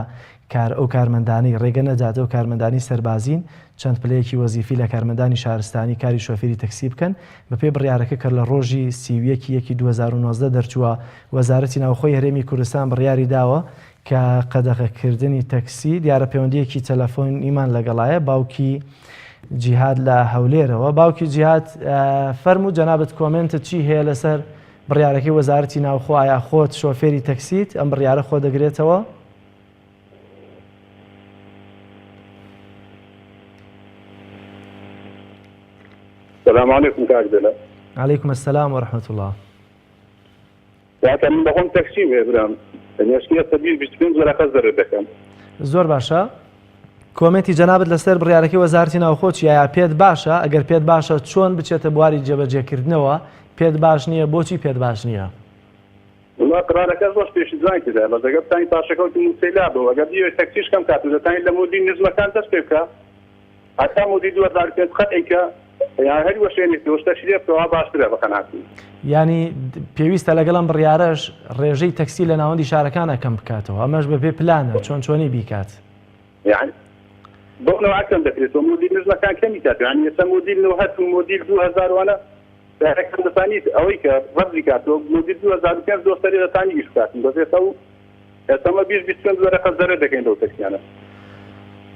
کار ئەو کارمەندانەی ڕێگە نەدات ئەو کارمەندانی سەربازین چەند پلەیەکی وەزیفی لە کارمەندانی شارستانی کاری شۆفێری تەکسی بکەن بەپێی بڕیارەکە کە لە ڕۆژی 31 یەکی 2019 دەرچووە وەزارەتی ناوخۆی هەرێمی کوردستان بڕیاری داوە کە قەدەغەکردنی تەکسی، دیارە پەیوەندییەکی تەلەفۆنیمان لەگەڵایە، باوکی جیهاد لە هەولێرەوە. باوکی جیهاد فەرموو جەنابت کۆمێنتت چی هەیە لەسەر بڕیارەکەی وەزارەتی ناوخۆ، ئایا خۆت شۆفێری تەکسیت، ئەم بڕیارە خۆ دەگرێتەوە؟ سلام علیکم کاک دلە. علیکم السلام و رحمة الله. کاکە من بەخۆم تەکسیم هەیە برام مێشکی ئێستا 20 25 وەرەقە زەرەر دەکەم. زۆر باشە کۆمێنتی جەنابت لەسەر بڕیارەکەی وەزارەتی ناوخۆ چیە ئایا پێت باشە ئەگەر پێت باشە چۆن بچێتە بواری جێبەجێکردنەوە پێت باش نییە بۆچی پێت باش نییە؟ وڵا قرارەکە زۆر پێشی جوان کرا بەس ئەگەر بتانی پاشەکەوتی موچەی لابەوە ئەگەر بیەوێت تەکسیش کەم کات و دەتانی لە مۆدی نزمەکان دەست پێ بکە هەتا مۆدی 2005 قەتعی کە یان هەر وەشێنێتەوە شتەشی لێ بکە وا باشترە بە قەناعەتی. یانی پێویستە لەگەڵ ئەم بڕیارەش ڕێژەی تەکسی لە ناوەندی شارەکانا کەم بکاتەوە ئەمەش بەپێ پلانە چۆن چۆنی بیکات. یانی بەو نەوعە کەم دەکرێتەوە مۆدیل نزمەکان کەمی کاتەوە یانی ئێستا مۆدیل نۆهەت و مۆدیل 2000 وانە شارەکان دەتانیت ئەوەی کە ڕەفزی کاتەوە مۆدیل 2005 دۆ سەرێ دەتانی ئیش بکاتن بەس ئێستا و ئێستا مە 20 25 وەرەقە زەرەر دەکەین لەو تەکسیانە.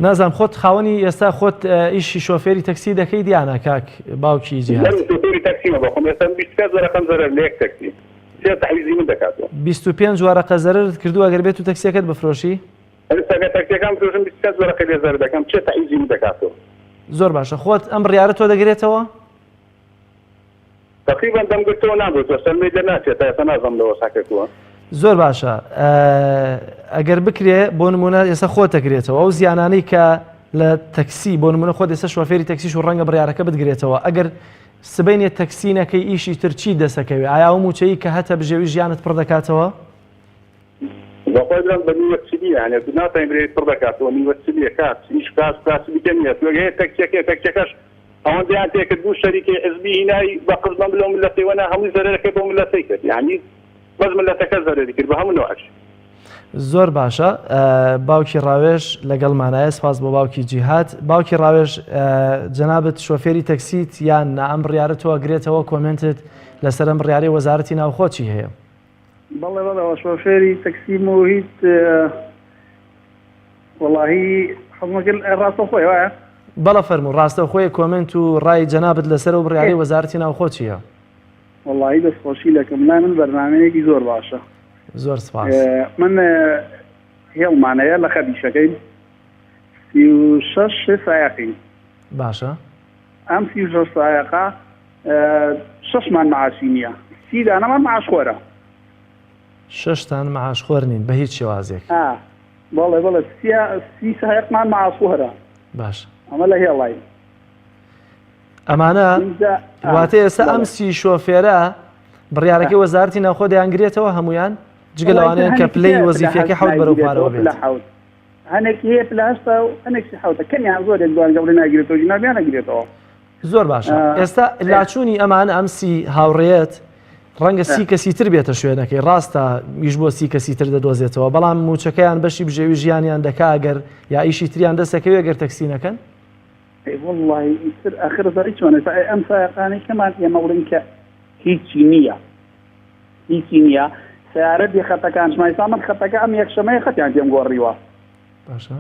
نازانم خۆت خاوەنی ئێستا خۆت ئیشی شۆفێری تەکسی دەکەیت یانە کاک باوکی جیهاد؟ من شۆفێری تەکسیمە بەخۆم ئێستا 25 وەرەقەم زەرەر لە یەک تەکسی سێ تەعویزی من دەکاتەوە. 25 وەرەقە زەرەرت کردووە ئەگەر بێت و تەکسیەکەت بفرۆشی؟ ئێستا گەر تەکسیەکان بفرۆشم 25 وەرەقەی لێ زەرەر دەکەم چێ تەعویزی من دەکاتەوە. زۆر باشە خۆت ئەم بڕیارە تۆ دەگرێتەوە؟ تەقریبەن دەمگرتەوە نامگرتەوە سەرمەی دەرناچێت تا ئێستا نازانم لەوە ساکەتووە. زۆر باشە ئەگەر بکرێ بۆ نمونە ئێستا خۆت دەگرێتەوە ئەو زیانانەی کە لە تەکسی بۆ نمونە خۆت ئێستا شۆفێری تەکسیش و ڕەنگە بڕیارەکە بتگرێتەوە ئەگەر سبەینێ تەکسی نەکەی ئیشی تر چی دەسەکەوێ ئایا ئەو موچەی کە هەتە بژێوی ژیانت پڕ دەکاتەوە؟ بەخوای برام بە نیوە چلیە یانی ئەتوو ناتوانی برێی پڕ دەکاتەوە نیوە چلیە کاک ئیش کاس کاسبی کە نیە ئەتوو ئەگەر تەکسیەکەیە تەکسیەکەش ئەوەندەیان تێکرد دوو شەریکەی حزبی هینای بە قز بەم لەو ملەتەی وەنا هەمووی زەرەرەکەی بۆ ملەتەی کرد یانی بەس ملەتەکە زەرەری کرد بە هەموو نەوعەکی. زۆر باشە باوکی ڕاوێژ لەگەڵمانایە سپاس بۆ باوکی جیهاد باوکی ڕاوێژ جەنابت شۆفێری تەکسیت یان نا ئەم بڕیارە تۆ ئەگرێتەوە کۆمێنتت لەسەر ئەم بڕیارەی وەزارەتی ناوخۆ چی هەیە؟ بەڵێ بەڵێ وە شۆفێری تەکسیم و هیچ وەڵاهی حەزمەکرد ڕاستەوخۆیە وایە؟ بەڵێ فەرموو ڕاستەوخۆیە کۆمێنت و ڕای جەنابت لەسەر ئەو بڕیارەی وەزارەتی ناوخۆ چییە؟ وەڵاهی دەست خۆشی لەکەم لای من بەرنامەیەکی زۆر باشە. زۆر سپاس. من هێڵمان هەیە لە خەبیشەکەین 36 سایەقین. باشە. ئەم 36 سایەقە شەشمان معاشی نییە سی دانەمان معاشخۆرە. شەشتان معاشخۆر نین بە هیچ شێوازێک. بەڵێ بەڵێ سی سایەقمان معاشخۆرە. باشە. ئەمە لە هێڵین. ئەمانە واتە ئێستا ئەم سی شۆفێرە بڕیارەکەی وەزارەتی ناوخۆ دەیانگرێتەوە هەمویان جگە لەوانەیە کە پلەی وەزیفیەکە حەوت بەرەو خوارەوە بێت. هەنێکی هەیە پلە هەشتا و هەنێکی حەوتە کەمیان زۆرێک دوان گەڵی ناگرێتەوە ژنابیان نەگرێتەوە. زۆر باشە ئێستا لاچوونی ئەمان ئەم سی هاوڕێت ڕەنگە سی کەسی تر بێتە شوێنەکەی ڕاستە ئیش بۆ سی کەسی تر دەدۆزێتەوە بەڵام موچەکەیان بەشی بژێوی ژیانیان دەکا ئەگەر یا ئیشی تریان دەستەکەوێ گەر تەکسی نەکەن؟ ئەی وەڵڵاهی ئیتر ئاخر زاری چۆنە ئێستا ئەی ئەم سایەقانەی کەمان ئێمە بڵێین کە هیچی نییە هیچی نییە سیارە بێ خەتەکانشمان ئێستا من خەتەکە ئەم یەکشەمەیە خەتیان پێم گۆڕیوە باشە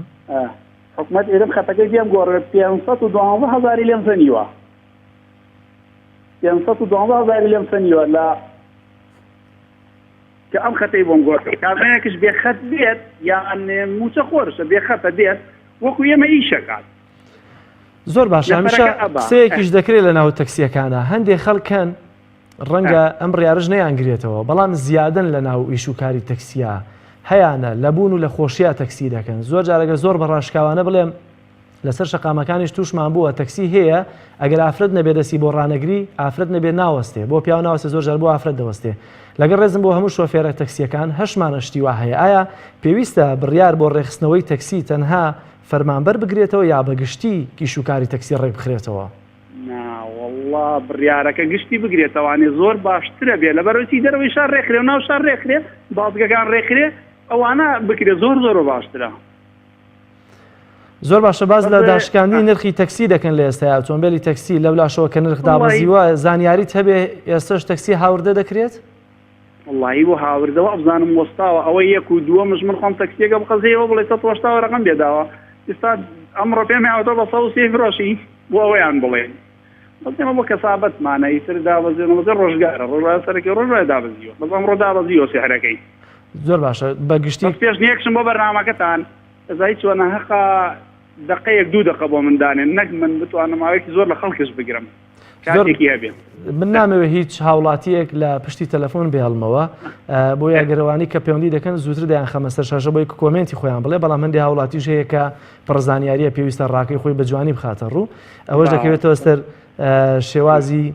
حکومەت ئێرم خەتەکەی پێم گۆڕێ 512 هەزاری لێم سەنیوە 512 هەزاری لێم سەنیوە لە کە ئەم خەتەی بۆم گۆڕی کابرایەکش بێ خەت بێت یان موچە خۆرشە بێ خەتە بێت وەکو ئێمە ئیشەکات. زۆر باشە هەمیشە قسەیەکیش دەکرێت لە ناو تەکسیەکانە هەندێک خەڵک هەن ڕەنگە ئەم بڕیارش نەیانگرێتەوە بەڵام زیادن لە ناو ئیش و کاری تەکسیا هەیانە لە بوون و لە خۆشییا تەکسی دەکەن زۆر جارەگە زۆر بە ڕاشکاوانە بڵێم لەسەر شەقامەکانیش تووشمان بووە تەکسی هەیە ئەگەر ئافرەت نەبێ دەستی بۆ ڕانەگری ئافرەت نەبێ ناوەستێ بۆ پیاو ناوەستێ زۆر جار بۆ ئافرەت دەوەستێ لەگەڵ ڕێزم بۆ هەموو شۆفێرە تەکسیەکان هەشمانە شتی وا هەیە ئایا پێویستە بڕیار بۆ ڕێکخستنەوەی تەکسی تەنها فەرمانبەر بگرێتەوە یا بە گشتی ئیش و کاری تەکسی ڕێک بخرێتەوە؟ نا وەڵا بڕیارەکە گشتی بگرێتەوانێ زۆر باشترە بێ لەبەرئەوەی چی دەرەوەی شار ڕێکخرێ و ناو شار ڕێکخرێ بازگەکان ڕێکخرێ ئەوانە بکرێ زۆر زۆر باشترە. زۆر باشە باس لە داشکاندنی نرخی تەکسی دەکەن لە ئێستا ئۆتۆمبیلی تەکسی لەولاشەوە کە نرخ دابەزیوە زانیاریت هەبێ ئێستش تەکسی هاوردە دەکرێت؟ وەڵایی بۆ هاوردە وابزانم وەستاوە ئەوە یەک و دووەمش من خۆم تەکسیەکە بقەزێەوە بڵێ 180 وەرەقەم پێداوە ئێستا ئەمڕۆ پێم هاوتەوە بە 130 فرۆشی بۆ ئەوەیان بڵێ بەس ئێمە بۆ کەسابەتمانە ئیتر دابەزێنە بەزێ ڕۆژگارە ڕۆژ سەرەکی ڕۆژ وایە دابەزیوە بەس ئەمڕۆ دابەزیوە سعرەکەی زۆر باشە بە گشتی بەس پێشنیەکشم بۆ بەرنامەکەتان ئەزای چۆنە هەقە دەقەیەک دوو دەقە بۆ من دانێن نەک من بتوانم ماوەیەکی زۆر لە خەڵکش بگرم کاتێکی هەبێ. من نامەوێت هیچ هاوڵاتیەک لە پشتی تەلەفۆن بێڵمەوە بۆ یاگەرەوانی کە پەیوەندی دەکەن زووتر دەیان خەمە سەر شاشە بۆی کۆمێنتی خۆیان بڵێ بەڵام هەندێک هاوڵاتیش هەیە کە پڕزانیاریە پێویستە ڕاکەی خۆی بە جوانی بخاتە ڕوو ئەوەش دەکەوێتەوە سەر شێوازی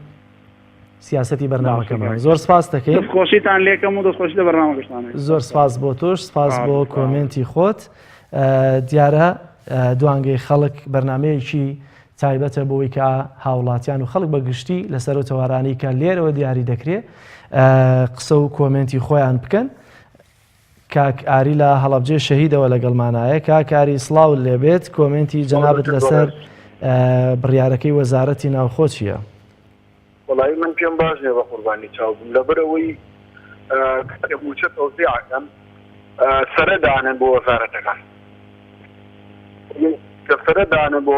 سیاسەتی بەرنامەکەمان زۆر سپاس دەکەین خۆشیتان لێکەم و دەستخۆشی لە بەرنامەکەشتان زۆر سپاس بۆ تۆش سپاس بۆ کۆمێنتی خۆت دیارە دوانگەی خەڵک بەرنمەیەکی تایبەتە بۆی کە هاوڵاتیان و خەڵک بە گشتی لەسەر و تەوارانی کە لێرەوە دیاری دەکرێت قسە و کۆمێنتی خۆیان بکەن کاک ئاری لە هەڵەبجەی شەهیدەوە لەگەڵمانایە کاک ئاری سڵاوت لێبێت کۆمێنتی جەنابت لەسەر بڕیارەکەی وەزارەتی ناوخۆ چییە؟ وەڵایی من پێم باش نیە بە قوربانی چاو بم لەبەرئەوەی کاتێک موچە تەوزیع ئەکەن سەرە دانێن بۆ وەزارەتەکان کە سەرە دانێن بۆ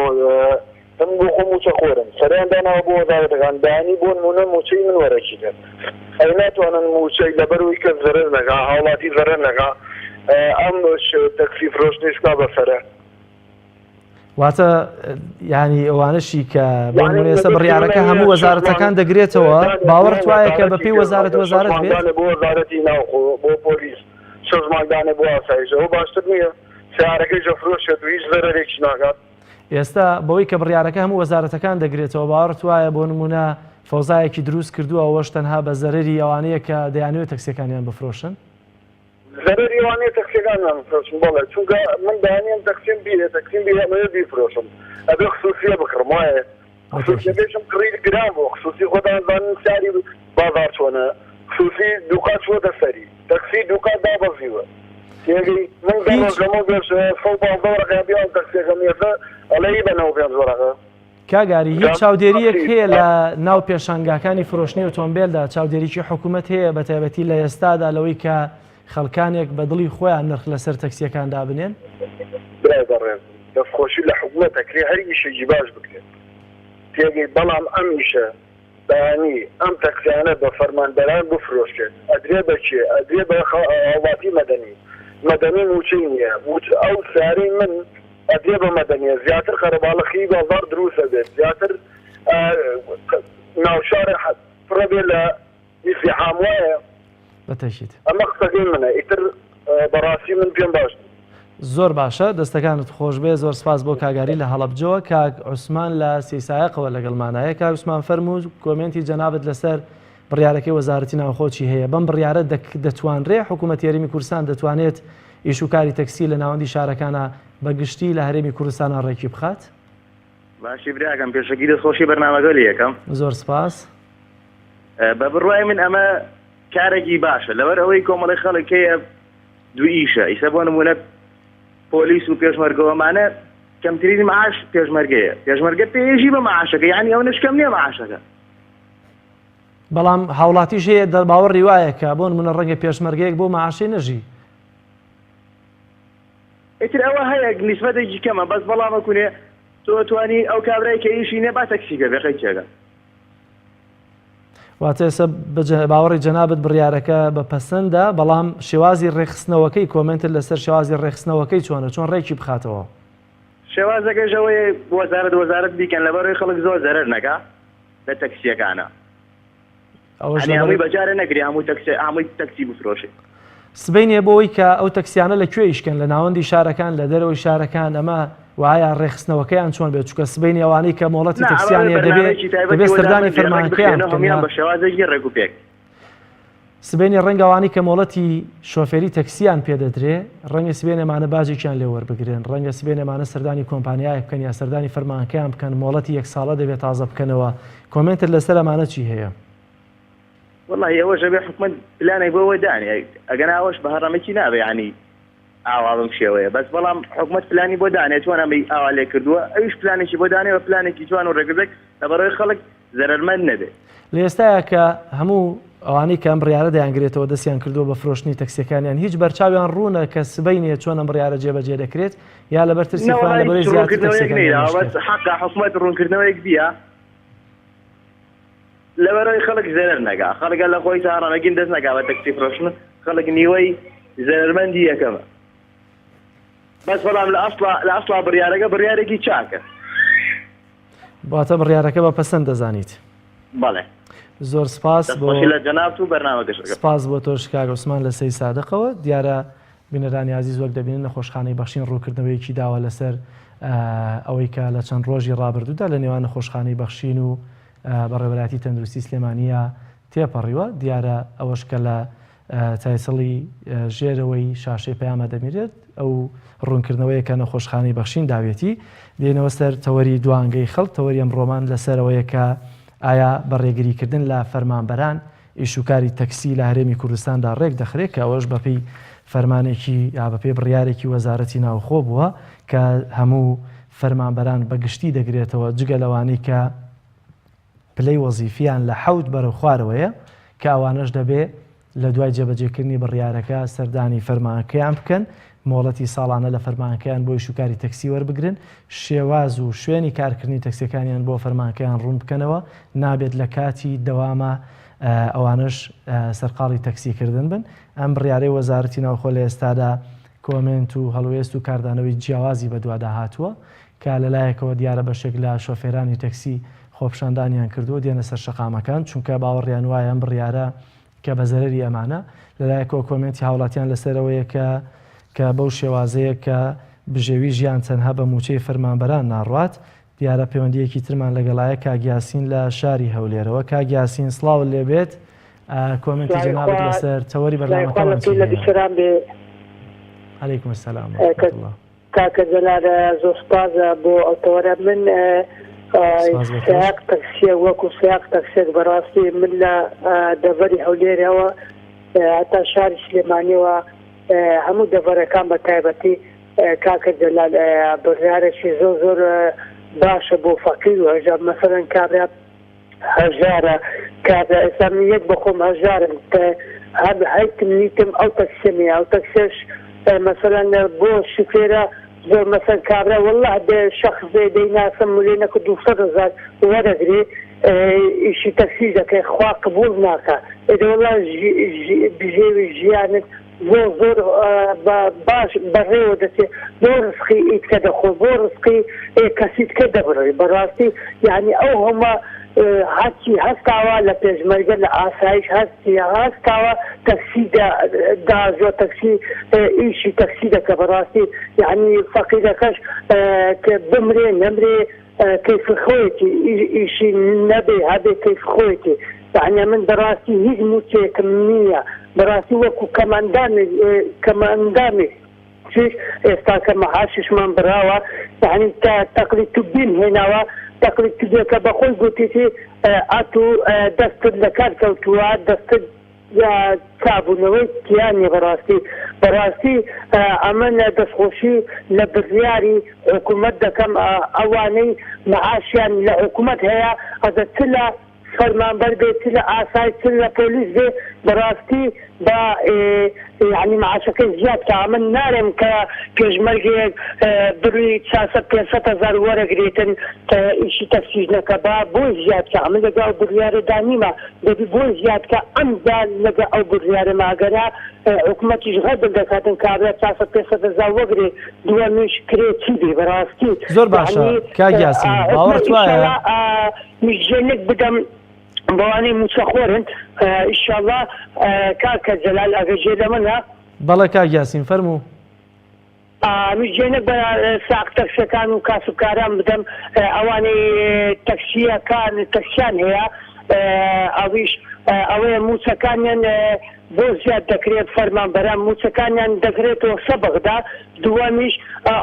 من بۆ خۆم موچە خۆرم سەریان داناوە بۆ وەزارەتەکان بەیانی بۆ نمونە موچەی من وەرەگیرێت ئەی ناتوانن موچەی لەبەرئەوەی کەس زەرەر نەکا هاوڵاتی زەرەر نەکا ئەم تەکسی فرۆشتنیش بکا بە سەرە. واتە ینی ئەوانەشی کە بۆ نمونە ئێستا بڕیارەکە هەموو وەزارەتەکان دەگرێتەوە باوەڕت وایە کە بەپێی وەزارەت وەزارەت بێت بۆ وەزارەتی ناوخۆ بۆ پۆلیس شەش مانگ دانێ بۆ ئاسایش ئەوە باشتر نییە سیارەکەیش ئەفرۆشێت و هیچ زەرەرێکیش ناکات. ئێستا بەوەی کە بڕیارەکە هەموو وەزارەتەکان دەگرێتەوە باوەڕت وایە بۆ نموونە فەوزایەکی دروست کردووە ئەوەش تەنها بە زەرەری ئەوانەیە کە دەیانەوێت تەکسیەکانیان بفرۆشن؟ زەرەری وانیە تەکسیەکانمان بفرۆشم بەڵێ چونکە من بەیانی ئەم تەکسیم بیرێ تەکسیم بیرێ ئەمەوێ بیفرۆشم ئەبێ خسوسیە بکڕم وایە خسوسیەکەیشم کڕی گران بوو خسوسی خۆتان زانن سعری بازاڕ چۆنە خسوسی دووقات چووەتە سەری تەکسی دووقات دابەزیوە تێگەی من دە ڕۆژ لەمەو پێش 115 وەرەقەیان پێ ئەم تەکسیەکەم ئێستا ئەڵێ ئی بە 95 وەرەقە. کاک ئاری هیچ چاودێرییەک هەیە لە ناو پێشانگاکانی فرۆشتنی ئۆتۆمبێلدا چاودێریی حکوومەت هەیە بە تایبەتی لە ئێستادا لەوەی کە خەڵکانێک بە دڵی خۆیان نرخ لەسەر تەکسییەکان دابنێن؟ برای بەڕێزم دەستخۆشی لە حکومەت ئەکرێ هەر ئیشێکی باش بکرێت تێگەی بەڵام ئەم ئیشە بەیانی ئەم تەکسیانە بە فەرمانبەران بفرۆشرێت ئەدرێ بە کێ ئەدرێ بە هاوڵاتی مەدەنی مەدەنی موچەی نیە ئەو سیارەی من ئەدرێ بە مەدەنیە زیاتر قەرەباڵخی بازاڕ دروست ئەبێت زیاتر ناوشار پڕەبێ لە ئیزدیحام وایە؟ بەتەکید. ئەمە قسەکەی منە ئیتر بەڕاستی من پێم باش نیە. زۆر باشە دەستەکانت خۆشبێ زۆر سپاس بۆ کاک ئاری لە هەڵەبجەوە کاک عوسمان لە سیسایەقەوە لەگەڵمانایە کاک عوسمان فەرموو کۆمێنتی جەنابت لەسەر بڕیارەکەی وەزارەتی ناوخۆ چی هەیە بەم بڕیارە دەتوانرێ حکوومەتی هەرێمی کوردستان دەتوانێت ئیش و کاری تەکسی لە ناوەندی شارەکانە بە گشتی لە هەرێمی کوردستانە ڕێکی بخات؟ باشی براکەم پێشەکی دەستخۆشی بەرنامەکە لێ یەکەم. زۆر سپاس. بە بڕوای من ئەمە کارێکی باشە لەبەر ئەوەی کۆمەڵی خەڵک هەیە دوو ئیشە ئیسە بۆ نمونە پۆلیس و پێشمەرگەوەمانە کەمترین معاش پێشمەرگەیە پێشمەرگە پێیژی بە معاشەکە یعنی ئەو نشکەم نییە معاشەکە بەڵام هاوڵاتیش هەیە دەرباوەڕی وایە کە بۆ نمونە ڕەنگە پێشمەرگەیەک بۆ معاشەی نەژی ئیتر ئەوە هەیە نیسبەتێکی کەمە بەس بەڵام ئەکونێ تۆ توانی ئەو کابرای کە ئیشی نیە با تەکسی پێ بێ قەیچێکە. واتە ئێستا باوەڕی جەنابت بڕیارەکە بە پەسەندە بەڵام شێوازی ڕێکخستنەوەکەی کۆمێنتت لەسەر شێوازی ڕێکخستنەوەکەی چۆنە چۆن ڕێکی بخاتەوە؟ شێوازەکەش ئەوەیە وەزارەت وەزارەت بیکەن لەبەرئەوەی خەڵک زۆر زەرەر نەکا لە تەکسیەکانە. ئەوەش یانی هەمووی بەجارێ نەگری هەموو تەکسی هەمووی تەکسی بفرۆشێ. سبەینێ بۆ ئەوەی کە ئەو تەکسیانە لە کوێ ئیش کەن لە ناوەندی شارەکان لە دەرەوەی شارەکان ئەمە و ئایا ڕێکخستنەوەکەیان چۆن بێت چونکە سبەینێ ئەوانەی کە مۆڵەتی نا ئەوە تەکسیان هەیە دەبێ بەرنامەیەکی تایبەتی دەبێ بۆ سەردانی دابنرێ ڕێک فەرمانگەکەیان بخرێنەوە بکەن هەموویان یا بە شێوازێکی ڕێک و پێک. سبەینێ ڕەنگە ئەوانەی کە مۆڵەتی شۆفێری تەکسییان پێ دەدرێ ڕەنگە سبەینێ ئەمانە باجێکیان لێ وەربگرن ڕەنگە سبەینێ ئەمانە سەردانی کۆمپانیایەک بکەن یا سەردانی فەرمانگەکەیان بکەن مۆڵەتی یەک ساڵە دەبێ تازە بکەنەوە کۆمێنتت لەسەر ئەمانە چی هەیە؟ وەڵاهی ئەوەش ئەبێ حکومەت پلانێک بۆ ئەوە دانێ ئەگەنا ئەوەش بە هەڕەمەکی نابێ یانی ئاوا بەم شێوەیە بەس بەڵام حکومەت پلانی بۆ دانێ چۆن ئەمەی ئاوا لێ کردووە ئەویش پلانێکی بۆ دانێ بە پلانێکی جوان و ڕێکوپێک لەبەرئەوەی خەڵک زەرەرمەند نەبێ. لە ئێستایا کە هەموو ئەوانەی کە ئەم بڕیارە دەیانگرێتەوە دەستیان کردووە بە فرۆشتنی تەکسیەکانیان هیچ بەرچاویان ڕوونە کە سبەینێ چۆن ئەم بڕیارە جێبەجێ دەکرێت یا لەبەر ترسی خۆیان نەوەڵا لەبەرەی هیچ زیاتر ڕوونکردنەوەیەک تەکسیەکانیان نەیداوە بەس نەشکێت. حەقە حکومەت ڕوونکردنەوەیەک بیە لەبەرئەوەی خەڵک زەرەر نەکا خەڵک هەر لە خۆی ساڕا نەگین دەست نەکا بە تەکسی فرۆشتن خەڵک نیوەی زەرەرمەندی یەکەمە بەس بەڵام لە ئەسڵا لە ئەسڵا بڕیارەکە بڕیارێکی چاکە. واتە بڕیارەکە بە پەسەند دەزانیت؟ بەڵێ. زۆر سپاس بۆ دەستخۆشی لە جەنابت و بەرنامەکەش ئەکەم. سپاس بۆ تۆش کاک عوسمان لە سەی سادقەوە. دیارە بینەرانی ئازیز وەک دەبینن نەخۆشخانەی بەخشین ڕوونکردنەوەیەکی داوە لەسەر ئەوەی کە لە چەند ڕۆژی ڕابردوودا لە نێوان نەخۆشخانەی بەخشین و بەڕێوەبەرایەتی تەندروستی سلێمانییە تێپەڕیوە، دیارە ئەوەش کە لە title ی ژێرەوەی شاشەی پەیامە دەبینرێت ئەو ڕوونکردنەوەیە کە نەخۆشخانەی بەخشین داوێتی. دێینەوە سەر تەوەری دوانگەی خەڵک، تەوەری ئەمڕۆمان لەسەرەوەیە کە ئایا بە ڕێگریکردن لە فەرمانبەران ئیشوکاری تەکسی لە هەرێمی کوردستاندا ڕێک دەخرێت کە ئەوەش بەپێی فەرمانێکی یا بەپێی بڕیارێکی وەزارەتی ناوخۆ بووە کە هەموو فەرمانبەران بە گشتی دەگرێتەوە جگە لەوانەی کە پلەی وەزیفیان لە حەوت بەرەو خوارەوەیە کە ئەوانەش دەبێ لە دوای جێبەجێکردنی بڕیارەکە سەردانی فەرمانگەکەیان بکەن، مۆڵەتی ساڵانە لە فەرمانگەکەیان بۆ ئیشوکاری تەکسی وەربگرن، شێواز و شوێنی کارکردنی تەکسیەکانیان بۆ فەرمانگەکەیان ڕوون بکەنەوە، نابێت لە کاتی دەوامە ئەوانەش سەرقاڵی تەکسیکردن بن. ئەم بڕیارەی وەزارەتی ناوخۆ لە ئێستادا کۆمێنت و هەڵوێست و کاردانەوەی جیاوازی بەدوادا هاتووە کە لەلایەکەوە دیارە بەشێک لە شۆفێرانی تەکسی خۆپیشاندانیان کردووە دێنە سەر شەقامەکان چونکە باوەڕیان وایە ئەم بڕیارە کە بە زەرەری ئەمانە، لەلایەکەوە کۆمێنتی هاوڵاتیان لەسەر ئەوەیە کە کە بەو شێوازەیە کە بژێوی ژیان تەنها بە مووچەی فەرمانبەران ناڕوات. دیارە پەیوەندییەکی ترمان لەگەڵایە کاک یاسین لە شاری هەولێرەوە. کاک یاسین سڵاوت لێبێت. کۆمێنتی جەنابت لەسەر تەوەری بەرنامەکەمان چی هەیە؟ علیکم السلام ورحمة الله. کاکە جەلال زۆر سوپاس بۆ ئەو تەوەرە من سیاق تەکسیە وەکو سیاق تەکسێک بەڕاستی من لە دەڤەری هەولێرەوە هەتا شاری سلێمانیەوە هەموو دەڤەرەکان بە تایبەتی کاکە جەلال بڕیارێکی زۆر زۆر باشە بۆ فەقیر و هەژار مەسەلەن کابرا هەژارە کابرا ئێستا من یەک بەخۆم هەژارم هەر هەیتم نیتم ئەو تەکسیەم هەیە ئەو تەکسیەش مەسەلەن بۆ شوفێرە زۆر مەسەن کابرا واللە دە شەخس دێ دەیناسم ملێنەک و 200 هەزار وەرەگرێ ئیشی تەکسی دەکەی خوا قبوڵ ناکا ئێدە واللە بژێوی ژیانت زۆر زۆر باش بەڕێوە دەچێ بۆ ڕزقی ئیتکە دەخۆ بۆ ڕزقی کەسیتکە دەبڕی بەڕاستی یعنی ئەو هەمە هەرچی هەستاوە لە پێشمەرگە لە ئاسایش هەستی هەستاوە تەکسی دازوە تەکسی ئیشی تەکسی دەکە بەڕاستی یعنی فەقیرەکەش کە بمرێ نەمرێ کەیفی خۆیەتی ئیشی نەبێ هەبێ کەیفی خۆیەتی یەعنی من بەڕاستی هیچ موچەیەکم نییە بەڕاستی وەکو کەمئەندامێک کەمئەندامێک چیش ئێستاکە مەعاشیشمان بڕاوە یەعنی تا تەقلی توبیم هێناوە تەقلی توبێکە بەخۆی گوتیتی ئەتوو دەستت لەکار کەوتووە دەستت چابوونەوەی تیا نیە بەڕاستی بەڕاستی ئەمن دەستخۆشی لە بڕیاری حکومەت دەکەم ئەوانەی معاشیان لە حکومەت هەیە ئەگەر چ لە فەرمانبەر بێ چ لە ئاسایش چ لە پۆلیس بێ بەڕاستی با یانی معاشەکەی زیاد کا ئەمن نارێم کە پێشمەرگەیەک بڕی 400 500 هەزار وەرەگرێتن ئیشی تەکسیش نەکا با بۆی زیاد کا ئەمن لەگەڵ ئەو بڕیارەدا نیمە دەبی بۆی زیاد کا ئەمجا لەگە ئەو بڕیارە ماگەرا حکومەتیش غەدر دەکاتن کابرا 400 500 هەزار وەگرێ دووەمیش کرێ چی بێ بەڕاستی زۆر باشە یعنی کاک یاسین حکومەت باوەڕت وایە ئیشەڵا مژدەنێک بدەم بەوانەی موچەخۆرن ئیشەڵا کاکە جەلال ئەگەر جێ لە منە. بەڵێ کاک یاسین فەرموو. مژدەنێک بە ساق تەکسیەکان و کاسبکاران بدەم ئەوانەی تەکسیەکان تەکسیان هەیە ئەویش ئەوەیە موچەکانیان بۆ زیاد دەکرێت فەرمانبەران موچەکانیان دەکرێتەوە سە بەغدا دووەمیش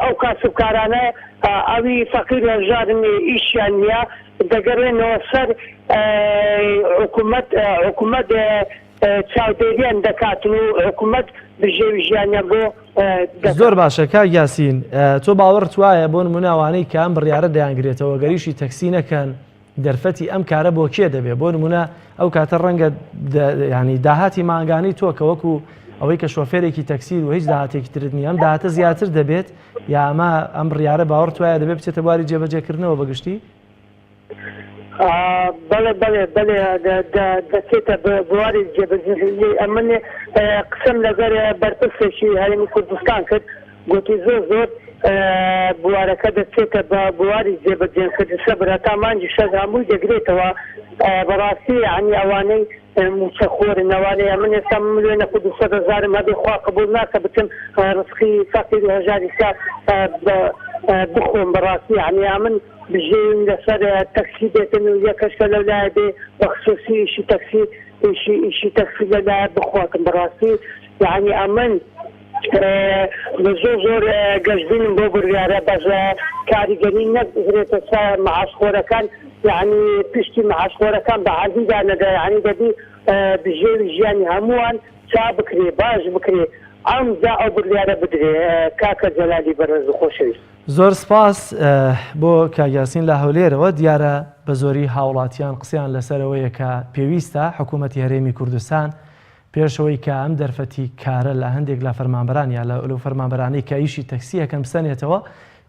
ئەو کاسبکارانە ئەوی فەقیر و هەژارن ئیشیان نیە دەگەرێنەوە سەر حکومەت حکومەت چاودێریان دەکات و حکومەت بژێوی ژیانیان بۆ دەکات. زۆر باشە کاک یاسین تۆ باوەڕت وایە بۆ نمونە ئەوانەی کە ئەم بڕیارە دەیانگرێتەوە گەر ئیشی تەکسی نەکەن دەرفەتی ئەم کارە بۆ کێ دەبێ بۆ نمونە ئەو کاتە ڕەنگە ینی داهاتی مانگانی تۆ کە وەکو ئەوەی کە شۆفێرێکی تەکسیر و هیچ داهاتێکی ترت نییە ئەم داهاتە زیاتر دەبێت یا ئەمە ئەم بڕیارە باوەڕت وایە دەبێت بچێتە بواری جێبەجێکردنەوە بەگشتی؟ بەڵێ بەڵێ بەڵێ دەچێتە بواری جێبەجێ ئەمن قسەم لەگەر بەرپرسێکی هەرێمی کوردستان کرد گوتی زۆر زۆر بوارەکە دەچێتە بە بواری جێبەجێکردن سەبر هەتا مانگی شەش هەمووی دەگرێتەوە بەڕاستی یعنی ئەوانەی موچە خۆرن ئەوانەی ئەمن ئێستا ملیۆنە خو 200 هەزارم هەبێ خوا قبول ناکە بچم ڕزقی فەقیر و هەژاری سا بخۆم بەڕاستی یعنی ئەمن بژێویم لەسەر تەکسی بێتن و یەکەش کە لەولایە بێ بە خسوسی ئیشی تەکسی ئیشی ئیشی تەکسی لەلایە بخواتم بەڕاستی یعنی ئەمن زۆر زۆر گەشبینم بۆ بڕیارە بەس کاریگەری نەگرێتە سەر معاشخۆرەکان یعنی پشتی معاشخۆرەکان بە عەردی دانەدا یعنی دەبی بژێوی ژیانی هەمووان چا بکرێ باش بکرێ ئەمجا ئەو بڕیارە بدرێ کاکە جەلالی بەڕێز و خۆشەویست. زۆر سپاس بۆ کاک یاسین لە هەولێرەوە، دیارە بە زۆری هاوڵاتیان قسەیان لەسەر ئەوەیە کە پێویستە حکوومەتی هەرێمی کوردستان پێش ئەوەی کە ئەم دەرفەتی کارە لە هەندێک لە فەرمانبەران یا لەو فەرمانبەرانەی کە ئیشی تەکسی ئەکەن بسەنێتەوە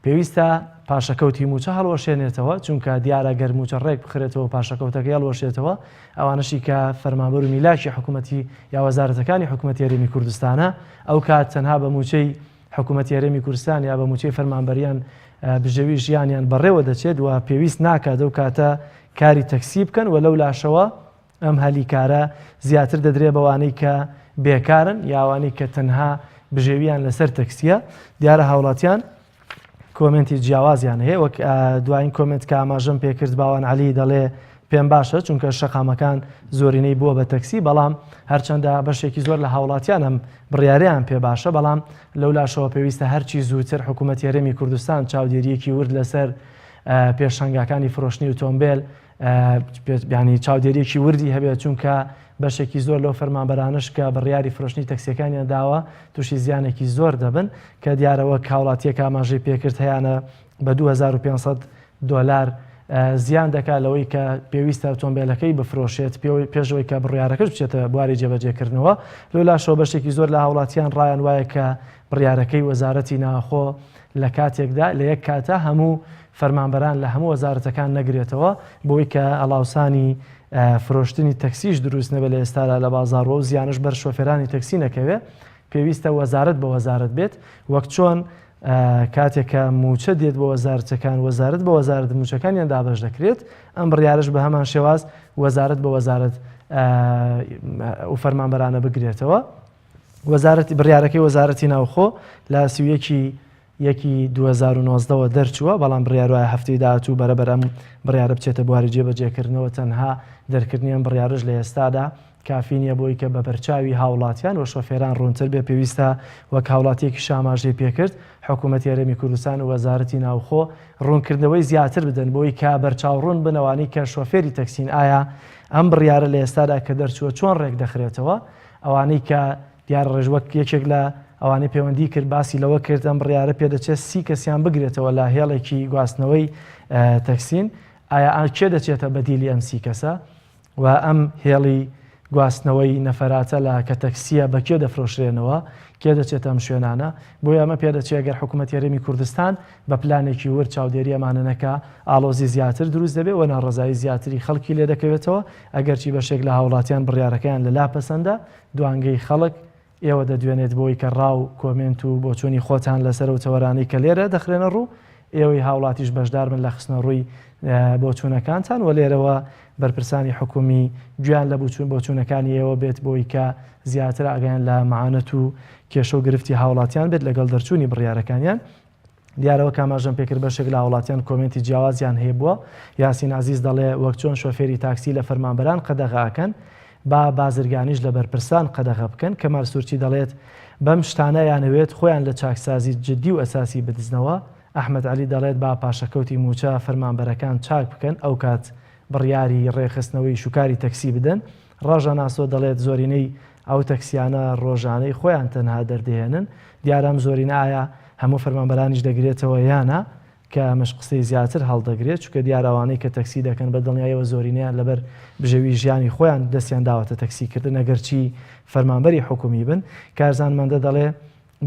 پێویستە پاشەکەوتی مووچە هەڵوەشێنێتەوە چونکە دیارە گەر مووچە ڕێک بخرێتەوە پاشەکەوتەکەی هەڵوەشێتەوە ئەوانەشی کە فەرمانبەر و میلاکی حکوومەتی یا وەزارەتەکانی حکوومەتی هەرێمی کوردستانە ئەو کات تەنها بە مووچەی حکوومەتی هەرێمی کوردستان یا بە مووچەی فەرمانبەریان بژێوی ژیانیان بەڕێوە دەچێت و پێویست ناکات ئەو کاتە کاری تەکسی بکەن و لەو لاشەوە ئەم هەلی کارە زیاتر دەدرێ بەوانەی کە بێکارن یا ئەوانەی کە تەنها بژێویان لەسەر تەکسیە دیارە هاوڵاتیان کۆمێنتی جیاوازیان هەیە وەک دوایین کۆمێنت کە ئاماژەم پێکرد باوان علی دەڵێ پێم باشە چونکە شەقامەکان زۆرینەی بووە بە تەکسی بەڵام هەرچەندە بەشێکی زۆر لە هاوڵاتیان ئەم بڕیارەیان پێ باشە بەڵام لەولاشەوە پێویستە هەرچی زووتر حکوومەتی هەرێمی کوردستان چاودێرییەکی ورد لەسەر پێشانگاکانی فرۆشتنی ئۆتۆمبێل ینی چاودێریەکی وردی هەبێت چونکە بەشێکی زۆر لەو فەرمانبەرانش کە بڕیاری فرۆشتنی تەکسیەکانیان داوە تووشی زیانێکی زۆر دەبن کە دیارەوە هاوڵاتیەک ئاماژەی پێکرد هەیانە بە 2500 دۆلار زیان دەکات لەوەی کە پێویستە ئۆتۆمبیلەکەی بفرۆشێت پێشەوەی کە بڕیارەکەش بچێتە بواری جێبەجێکردنەوە لەولاشەوە بەشێکی زۆر لە هاوڵاتیان ڕایان وایە کە بڕیارەکەی وەزارەتی ناوخۆ لە کاتێکدا لە یەک کاتا هەموو فەرمانبەران لە هەموو وەزارەتەکان نەگرێتەوە بۆی کە هەڵاوسانی فرۆشتنی تەکسیش دروست نەبێت لە ئێستادا لە بازاڕ و زیانش بەر شۆفێرانی تەکسی نەکەوێ پێویستە وەزارەت بە وەزارەت بێت وەک چۆن کاتێک کە موچە دێت بۆ وەزارەتەکان وەزارەت بە وەزارەت موچەکانیان دابەش دەکرێت ئەم بڕیارش بە هەمان شێواز وەزارەت بە وەزارەت و فەرمانبەرانە بگرێتەوە. وەزارەتی بڕیارەکەی وەزارەتی ناوخۆ لە 31 یەکی 2019 وە دەرچووە، بەڵام بڕیار وایە هەفتەی داهاتوو بەرەبەر ئەم بڕیارە بچێتە بواری جێبەجێکردنەوە، تەنها دەرکردنی ئەم بڕیارەش لە ئێستادا کافی نییە بۆی کە بە بەرچاوی هاوڵاتیان و شۆفێران ڕوونتر بێ پێویستە وەک هاوڵاتیەکیش ئاماژەی پێکرد حکوومەتی هەرێمی کوردستان و وەزارەتی ناوخۆ ڕوونکردنەوەی زیاتر بدەن بۆی کە بەرچاوڕوون بن ئەوانەی کە شۆفێری تەکسین ئایا ئەم بڕیارە لە ئێستادا کە دەرچووە چۆن ڕێکدەخرێتەوە ئەوانەی کە دیارە ڕێژ وەک یەکێک لە ئەوانەی پەیوەندی کرد باسی لەوە کرد ئەم بڕیارە پێدەچێت سی کەسیان بگرێتەوە لە هێڵێکی گواستنەوەی تەکسین ئایا کێ دەچێتە بەدیلی ئەم سی کەسە و ئەم هێڵی گواستنەوەی نەفەراتە لە کە تەکسیە بە کێ دەفرۆشرێنەوە کێ دەچێتە ئەم شوێنانە بۆیە ئەمە پێدەچێت گەر حکوومەت هەرێمی کوردستان بە پلانێکی ورد چاودێری ئەمانە نەکا ئاڵۆزی زیاتر دروست دەبێت و ناڕەزایی زیاتری خەڵکی لێ دەکەوێتەوە، ئەگەرچی بەشێک لە هاوڵاتیان بڕیارەکەیان لەلا پەسەندە، دوانگەی خەڵک ئێوە دەدوێنێت بۆی کە ڕا و کۆمێنت و بۆچوونی خۆتان لەسەر ئەو تەوەرانەی کە لێرە دەخرێنە ڕوو، ئێوەی هاوڵاتیش بەشدار بن لە خستنەڕووی بۆچوونەکانتان و لێرەوە بەرپرسانی حکومی گوێیان لە بۆچوونەکانی ئێوە بێت بۆی کە زیاتر ئاگایان لە معانەت و کێشە و گرفتی هاوڵاتیان بێت لەگەڵ دەرچوونی بڕیارەکانیان. دیارە وەک ئاماژەم پێکرد بەشێک لە هاوڵاتیان کۆمێنتی جیاوازیان هەیبووە، یاسین عەزیز دەڵێ وەک چۆن شۆفێری تاکسی لە فەرمانبەران قەدەغە ئەکەن با بازرگانیش لە بەرپرسان قەدەغە بکەن، کەمال سورچی دەڵێت بەم شتانە ئەیانەوێت خۆیان لە چاکسازی جدی و ئەساسی بدزنەوە، ئەحمەد عەلی دەڵێت با پاشەکەوتی مووچە فەرمانبەرەکان چاک بکەن ئەوکات بڕیاری ڕێکخستنەوەی ئیشوکاری تەکسی بدەن، ڕاژە ناسۆ دەڵێت زۆرینەی ئەو تەکسیانە ڕۆژانەی خۆیان تەنها دەردەهێنن، دیارە ئەم زۆرینە ئایا هەموو فەرمانبەرانیش دەگرێتەوە یا نا، کە ئەمەش قسەی زیاتر هەڵدەگرێت، چونکە دیارە ئەوانەی کە تەکسی دەکەن بە دڵنیایەوە زۆرینەیان لەبەر بژێوی ژیانی خۆیان دەستیان داوەتە تەکسیکردن ئەگەرچی فەرمانبەری حکومی بن. کارزان مەندە دەڵێ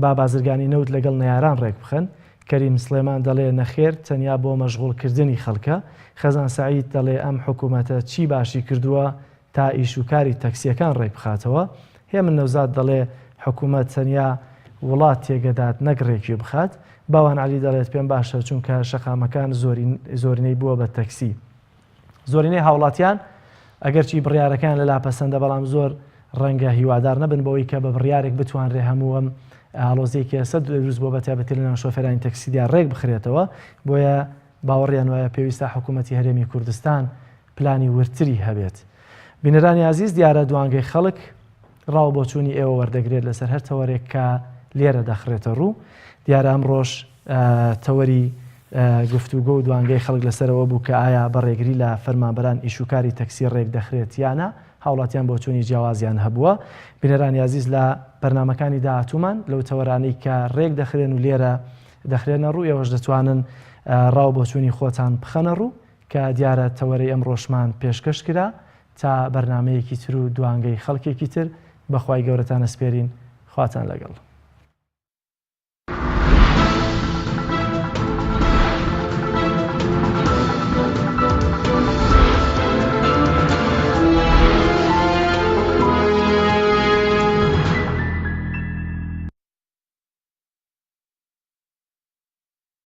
با بازرگانی نەوت لەگەڵ نەیاران ڕێکبخەن. کەریم سڵێمان دەڵێ نەخێر تەنیا بۆ مەشغوڵکردنی خەڵکە. خەزان سەعید دەڵێ ئەم حکومەتە چی باشی کردووە تا ئیش و کاری تەکسییەکان ڕێکبخاتەوە. هێمن نەوزاد دەڵێ حکومەت تەنیا وڵات تێگەدات نەک ڕێکی بخات. باوان عەلی دەڵێت پێم باشە چونکە شەقامەکان زۆرینەی بووە بە تەکسی. زۆرینەی هاوڵاتیان ئەگەرچی بڕیارەکەیان لەلا پەسەندە بەڵام زۆر ڕەنگە هیوادار نەبن بەوەی کە بە بڕیارێک بتوانرێ هەموو ئەم ئاڵۆزیەکی ئێستا دروست بۆ بە تایبەتی لەناو شۆفێرانی تەکسیدا ڕێک بخرێتەوە بۆیە باوەڕیان وایە پێویستە حکوومەتی هەرێمی کوردستان پلانی وردتری هەبێت. بینەرانی ئازیز دیارە دوانگەی خەڵک ڕا و بۆچوونی ئێوە وەردەگرێت لەسەر هەر تەوەرێک کە لێرە دەخرێتە ڕوو. دیارە ئەمڕۆش تەوەری گفتوگۆ و دوانگەی خەڵک لەسەرەوە بوو کە ئایا بە ڕێگری لە فەرمانبەران ئیشوکاری تەکسی ڕێک دەخرێت یا نا، هاوڵاتیان بۆچوونی جیاوازیان هەبووە. بینەرانی ئازیز لە بەرنامەکانی داهاتوومان لەو تەوەرانەی کە ڕێک دەخرێن و لێرە دەخرێنە ڕوو ئێوەش دەتوانن ڕا و بۆچوونی خۆتان بخەنە ڕوو کە دیارە تەوەرەی ئەمڕۆشمان پێشکەش کرا تا بەرنامەیەکی تر و دوانگەی خەڵکێکی تر بە خوای گەورەتان ئەسپێرین خواتان لەگەڵ.